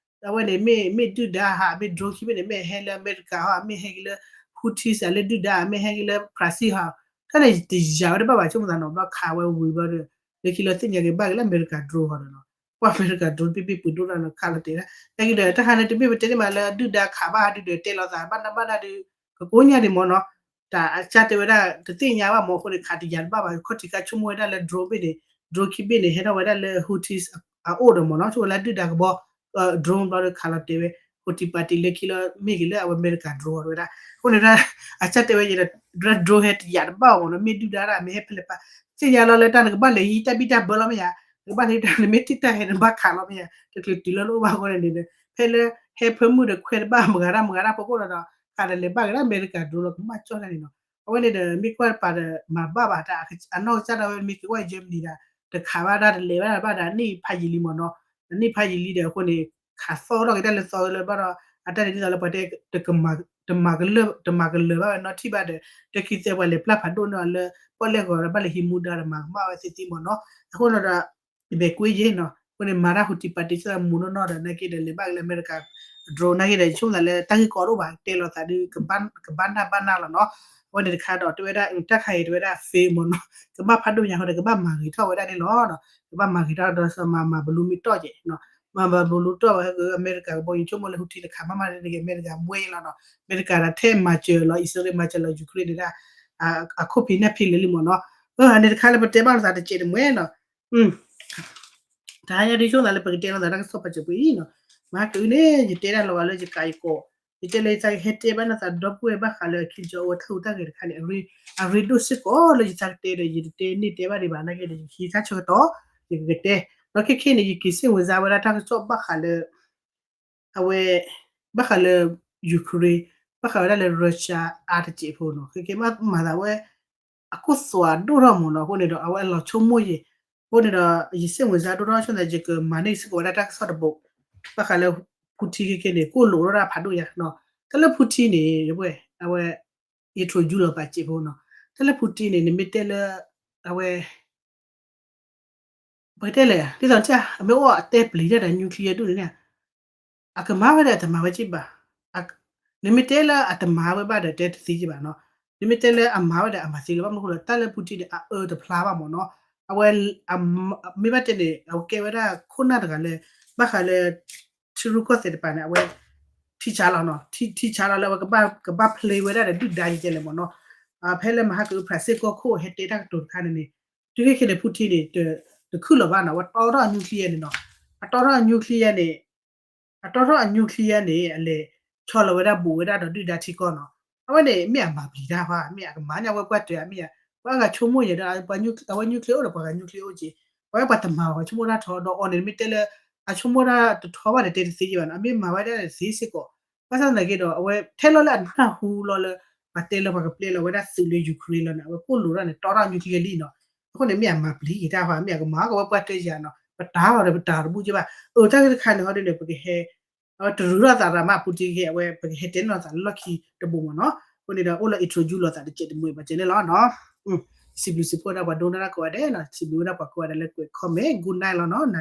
အဝဲန့ၣ်မ့ၢ် မ့ၢ်ဒုၣ်ဒါဟး မ့ၢ် drone ခံဘ့ၣ်န့ၣ် မ့ၢ်ဟဲလၢအမဲရကၤဟီ မ့ၢ်ဟဲက့ၤလၢ Houthis လၢဒုၣ်ဒါ မ့ၢ်ဟဲက့ၤလၢ ဖရၣ်စံၣ်ဟီ, တၢ်န့ၣ်တယၤဝဲတဘၣ်ဘၣ် ဆိကမိၣ်သးနီၤ ဘျီခးဝဲဝံၤဘျီဒီး လၢခံလၢသ့ၣ်ညါက့ၤဘၣ်က့ၤလၢအမဲရကၤ drone ဟီဒီးနီၤ, ပှၤအမဲရကၤ drone ဘ့ၣ်ဘ့ၣ်ပှ့ၤဒိၣ်ဒၣ်နီၤ ခးလီၤတဲာ်ဒၣ် နာ်က့ဒီးတၢ်ခါန့ၣ်တမ့ၢ်ပတဲန့ၣ်မးလၢဒုၣ်ဒါခးဘၣ်ဒုၣ်ဒါတဲလီၤသးဘၣ်နၢ်ဘၣ်နၢ်ဒုး ကကိးညါဒံးမ့ၢ်နီၤ, တၢ်အကၢ်တဲဝဲဒၣ် တသ့ၣ်ညါဘၣ်မ့ၢ်အဃိန့ၣ် ခးတယၤတဘၣ်ဘၣ် ခီၣ်ထံးခါဆိကမိၣ်ဝဲဒၣ်လၢ drone ဘ့ၣ်န့ၣ် drone ခံဘ့ၣ်န့ၣ် ဟဲထီၣ်ဝဲဒၣ်လၢ Houthis အအိၣ်ဒီးမ့ၢ်နီၤ ဆိကမိၣ်လၢဒုၣ်ဒါကဘီ drone ဘျီဒီးခးလီၤတဲာ်ဝဲ Houthi ပၣ်တံၣ်လၢခံလၢမ့ၢ်က့ၤလၢအဝဲအမဲရကၤ drone အီၤတဲဝဲဒၣ်, အဃိန့ၣ်ဒၣ် အကၢ်တဲဝဲယဲဒီး drone ဟဲတယၤတဘၣ်မ့ၢ်နီၤ မ့ၢ်ဒုၣ်ဒါဒၣ်မ့ၢ်ဟဲဖဲလဲၣ်ပၣ် သ့ၣ်ညါလီၤလၢတၢ်နကဘၣ်လဲၤဟံးတၢ်ဘံၣ်တၢ်ဘၢလီၤမ့ၢ်ယါ, နကဘၣ်လဲၤဟံးတၢ်နမ့ၢ်ထံၣ်တၢ်ဟဲနဘၣ်ခးလီၤမ့ၢ်ယါ တချုးတုၤလၢနအိၣ်ဘၣ်အဃိန့ၣ်န့ၣ် ဖဲလၢဟဲဖၢမုၢ်ဒီးခွဲးတဘၣ်မတၤဂၤတၢ်မတၤဂၤတၢ်ဖီခိၣ်လီၤဒီး ခးဒီးလဲၤဘၣ်က့ၤဒၣ်အမဲရကၤ drone လီၤကမၣ်ကၠီၣ်တၢ်န့ၣ်နီၤ, အဝဲန့ၣ်ဒီးမ့ၢ်ကွၢ်တပၤဒီးမၤဘၣ်ဘၣ်တၢ် အနီၢ်ကစၢ်ဒၣ်ဝဲမ့ၢ်က့ၤကွၢ် Germany ဒၣ် တခးဘၣ်တၢ်တလဲၤဘၣ်ဘၣ်ဒီးအနံၣ်ဖးယံာ်လံမ့ၢ်နီၤ, အနံၣ်ဖးယံာ်လံဒီးအဃိန့ၣ် ခးသီထီၣ်က့ၤတၢ်လၢသီလၢဘၣ်ဒီး အတၢ်န့ၣ်ဒ်သိးလၢပှၤတဲ တမၤကလၢၤ တမၤကလၢၤဘၣ်ဝဲနီထံၣ်ဘၣ်ဒီး တၢ်ခံသဲပှၤလဲၤပျၢ်ဖးဒိၣ်န့ၢ်အီၤလၢ ပီၣ်လဲၣ်ဂီၤဒီးဘၣ်လဲၤဟံးမူဒါဒီးမၤကမၣ်ဝဲသ့သ့မ့ၢ်နီၤ, အဃိန့ၣ်ဒီး ယဘဲၣ်ကွ့ယဲနီၤ, အဃိန့ၣ် မၤတၢ် Houthi ပၣ်တံၣ် စၢ်မူနီၢ်နီၢ်ဒီး နာ်က့ဒီး လဲၤဘၣ်က့ၤလၢအမဲရကၤ drone နာ်က့ဒီး ယဆိကမိၣ်သးလၢတၢ်ဂ့ၢ်ကီဒိၣ်ဘၣ် တဲလီၤသးဒုး ကဘၣ်နၢ်ဘၣ်နၢ်လီၤနီၤ, အဝဲန့ၣ်တခါဒီး တဲဝဲဒၣ် တၢ်ခါအံၤတဲဝဲဒၣ် fail မ့ၢ်နီၤ, ကဘၣ်ဖးဒိၣ်ညါဃိဒီး ကဘၣ်မၤဂ့ၤထီၣ်ဝဲဒၣ်န့ၣ်လီၤနီၤ, ကဘၣ်မၤဂ့ၤထီၣ်ဒီး မၤမၤဘလူးမ့ၢ်တီၢ်ကဲးနီၤ, မၤမၤဘလူးတီၢ်ဝဲ အမဲရကၤကဘီယူၤဆိကမိၣ်လၢ Houthi တခးမးမးန့ၣ် အမဲရကၤမွဲလီၤနီၤ, အမဲရကၤဒီးထဲမၤစၢၤလီၤ အံၣ်စရ့လး မၤစၢၤလီၤ Ukraine န့ၣ်ဒၣ် အခိၣ်ဖံးနၢ်ဖံးလၢာ်လံမ့ၢ်နီၤ, အန့ၣ်တခါလၢပတဲဘၣ်လိာ်သးတစဲးတမှဲနီၤ, တဟါညါဒုးဆိကမိၣ်သးလၢပကတဲလိာ်သးတၢ်ကစီၣ်ပာ်စၢၤပှဲၤအံၤနီၤ, မဟါကအုန့ၣ် ယတဲဒၣ်လီၤဂာ်လၢယကးယကိး, ယတဲလၢယသးကဟဲတဲဘၣ်နသးဒီပုၢ်ဝဲၢ်ဘၣ်ဃးလၢ Kim Jong Un အဝဲတၢ်ဟူးတၢ်ဂဲၤတခါန့ၣ် အရ့ဒိၣ်စ့ၢ်ကီးလၢယသးကတဲဒီး ယတတဲန့ၢ်တဲဘၣ်ဒံးဘၣ် နာ်က့ဒီး ယကဟံးတၢ်ဆၢကတီၢ် ယကကတဲ, ဒီးခဲခဲန့ၣ် ယက့ၤစ့ၣ်ဝဲစါဝဲဒၣ်တၢ်ကစီၣ်ဘၣ်ဃးလၢ အဝဲ ဘၣ်ဃးလၢ Ukraine ဘၣ်ဃးဝဲဒၣ်လၢ Russia အါတစဲးဖိနီၤ, ခဲကဲမးမၤသးဝဲ အခိၣ်သွးဒိၣ်ထီၣ်မ့ၢ်နီၤ, အဃိန့ၣ်ဒီး အဝဲအလီၤဆိကမိၣ်ယဲၢ်, အဃိန့ၣ်ဒီး ယစ့ၣ်ဝဲစါဒိၣ်ထီၣ်ဆိသး ယကမၤန့ၢ်စ့ၢ်ကီးဝဲဒၣ်တၢ်ကစီၣ်တဘိ, ဘၣ်ဃးလၢ Putin ခဲကဲန့ၣ် ကိၣ်လိာ်ထီၣ်တၢ်ဖးဒိၣ်ညါနီၤ, တၢ်လၢ Putin န့ၣ် ယဝဲ အဝဲ introduce လီၤပာ်စဲးဖိနီၤ, တၢ်လၢ Putin န့ၣ် နမ့ၢ်တဲလၢ အဝဲ ပကတဲလဲၣ် ဒ်သိးထံၣ် အမ့ၢ်အိၣ်အတဲပျံၤတၢ်ဒီး nuclear ဒိၣ်န့ၣ်န့ၣ်, အကမၤဝဲဒီးအတမၤဝဲက့ဘၣ်, နမ့ၢ်တဲလၢအတမၤဝဲဘၣ်ဒီးတဲတသ့က့ဘၣ်နီၤ, နမ့ၢ်တဲလၢအမၤဝဲဒီးအမၤသ့လၢၤဘၣ်မနုၤဃိလၢ တၢ်လၢ Putin န့ၣ် အအၢတဖျါဘၣ်မ့ၢ်နီၤ, အဝဲ မ့ၢ်ဘၣ်တဲန့ၣ် အဝဲကဲဝဲဒၣ်ခိၣ်နၢ်တဂၤလၢ ဘၣ်ဃးလၢ ထံရူၢ်ကီၢ်သဲးတပၤန့ၣ် အဝဲ ထံဆါလီၤနီၤ, ထံဆါလီၤလၢအဝဲကဘၣ် ကဘၣ် play ဝဲဒၣ်ဒီးဒုၣ်ဒါယဲလဲၣ်မ့ၢ်နီၤ, ဖဲလၢမဟါကအု ဖရၣ်စ့ၣ်ကီၢ်ခိၣ်ဟဲတဲတၢ်ကတိၤတခါန့ၣ်န့ၣ်, တုၤခဲခဲန့ၣ် Putin န့ၣ် တခုၣ်လီၤဘၣ်နီၤ, အဝဲတီထီၣ်အ nuclear န့ၣ်နီၤ, အတီထီၣ်အ nuclear န့ၣ် အတီထီၣ်အ nuclear န့ၣ် အလဲၤဆီလီၤဝဲဒၣ်ဘူးဝဲဒၣ်ဒီးဒုၣ်ဒါထံကီၢ်နီၤ, အဝဲန့ၣ် မ့ၢ်အမၤပျံၤတၢ်ဖါ မ့ၢ်အကမၤန့ၣ် အဝဲပှၢ်တၢၢ်မ့ၢ်ယါ, ပှၤဂၤဆိကမိၣ်ယဲဒီး အဝဲ nuclear အိၣ်ဒီးပှၤဂၤ nuclear အိၣ်က့, ပှၤဝဲပှၤတမၤဘၣ်ဆိကမိၣ်တၢ်ထီဒီးအီၤန့ၣ် မ့ၢ်တဲလၢ အဆိကမိၣ်တၢ်တထီဘၣ်ဒီးတဲတသ့က့ဘၣ်နီၤ, အမ့ၢ်မၤဝဲဒၣ်န့ၣ်သ့စ့ၢ်ကီး, ဘၣ်ဆၣ်သနာ်က့ဒီး အဝဲထဲလီၤလၢအနၢ်ဟူလီၤလၢ ပှၤတဲလၢပှၤကပျဲလီၤဝဲဒၣ်သုးလၢ Ukraine လီၤန့ၣ် အဝဲကိၣ်လိာ်ထီၣ်န့ၣ် တီထီၣ် nuclear လံနီၤ, အဃိန့ၣ် မ့ၢ်အမၤပျံၤက့ၤတၢ်ဖါ မ့ၢ်အကမၤကဝဲပှၢ်တၢၢ်ယါနီၤ, ပတၢ်အီၤဒီးပတၢ်တဘူၣ်က့ဘၣ်, အတၢ်ဂ့ၢ်တခါန့ၣ်ဟီဒ်န့ၣ် ပကဟဲ အဝဲတရူးထီၣ်သးရၤမး Putin က့ အဝဲပကဟဲတဲန့ၢ်လီၤသးလၢလီၢ်ခံတဘိမ့ၢ်နီၤ, အဃိန့ၣ်ဒီး အိၣ်လၢ introduce လီၤသးတစဲးတမှဲးဘၣ်ကဲန့ၣ်လီၤနီၤ, စံးဘျုးစံးဖှိၣ်ဒၣ်ပှၤဒိကနၣ်တၢ်ကိးဂၤဒဲးနီၤ, စံးဘျုးဝဲဒၣ်ပှၤကိးဂၤဒဲးလၢကွဲး comment, good night လီၤနီၤ, နၤ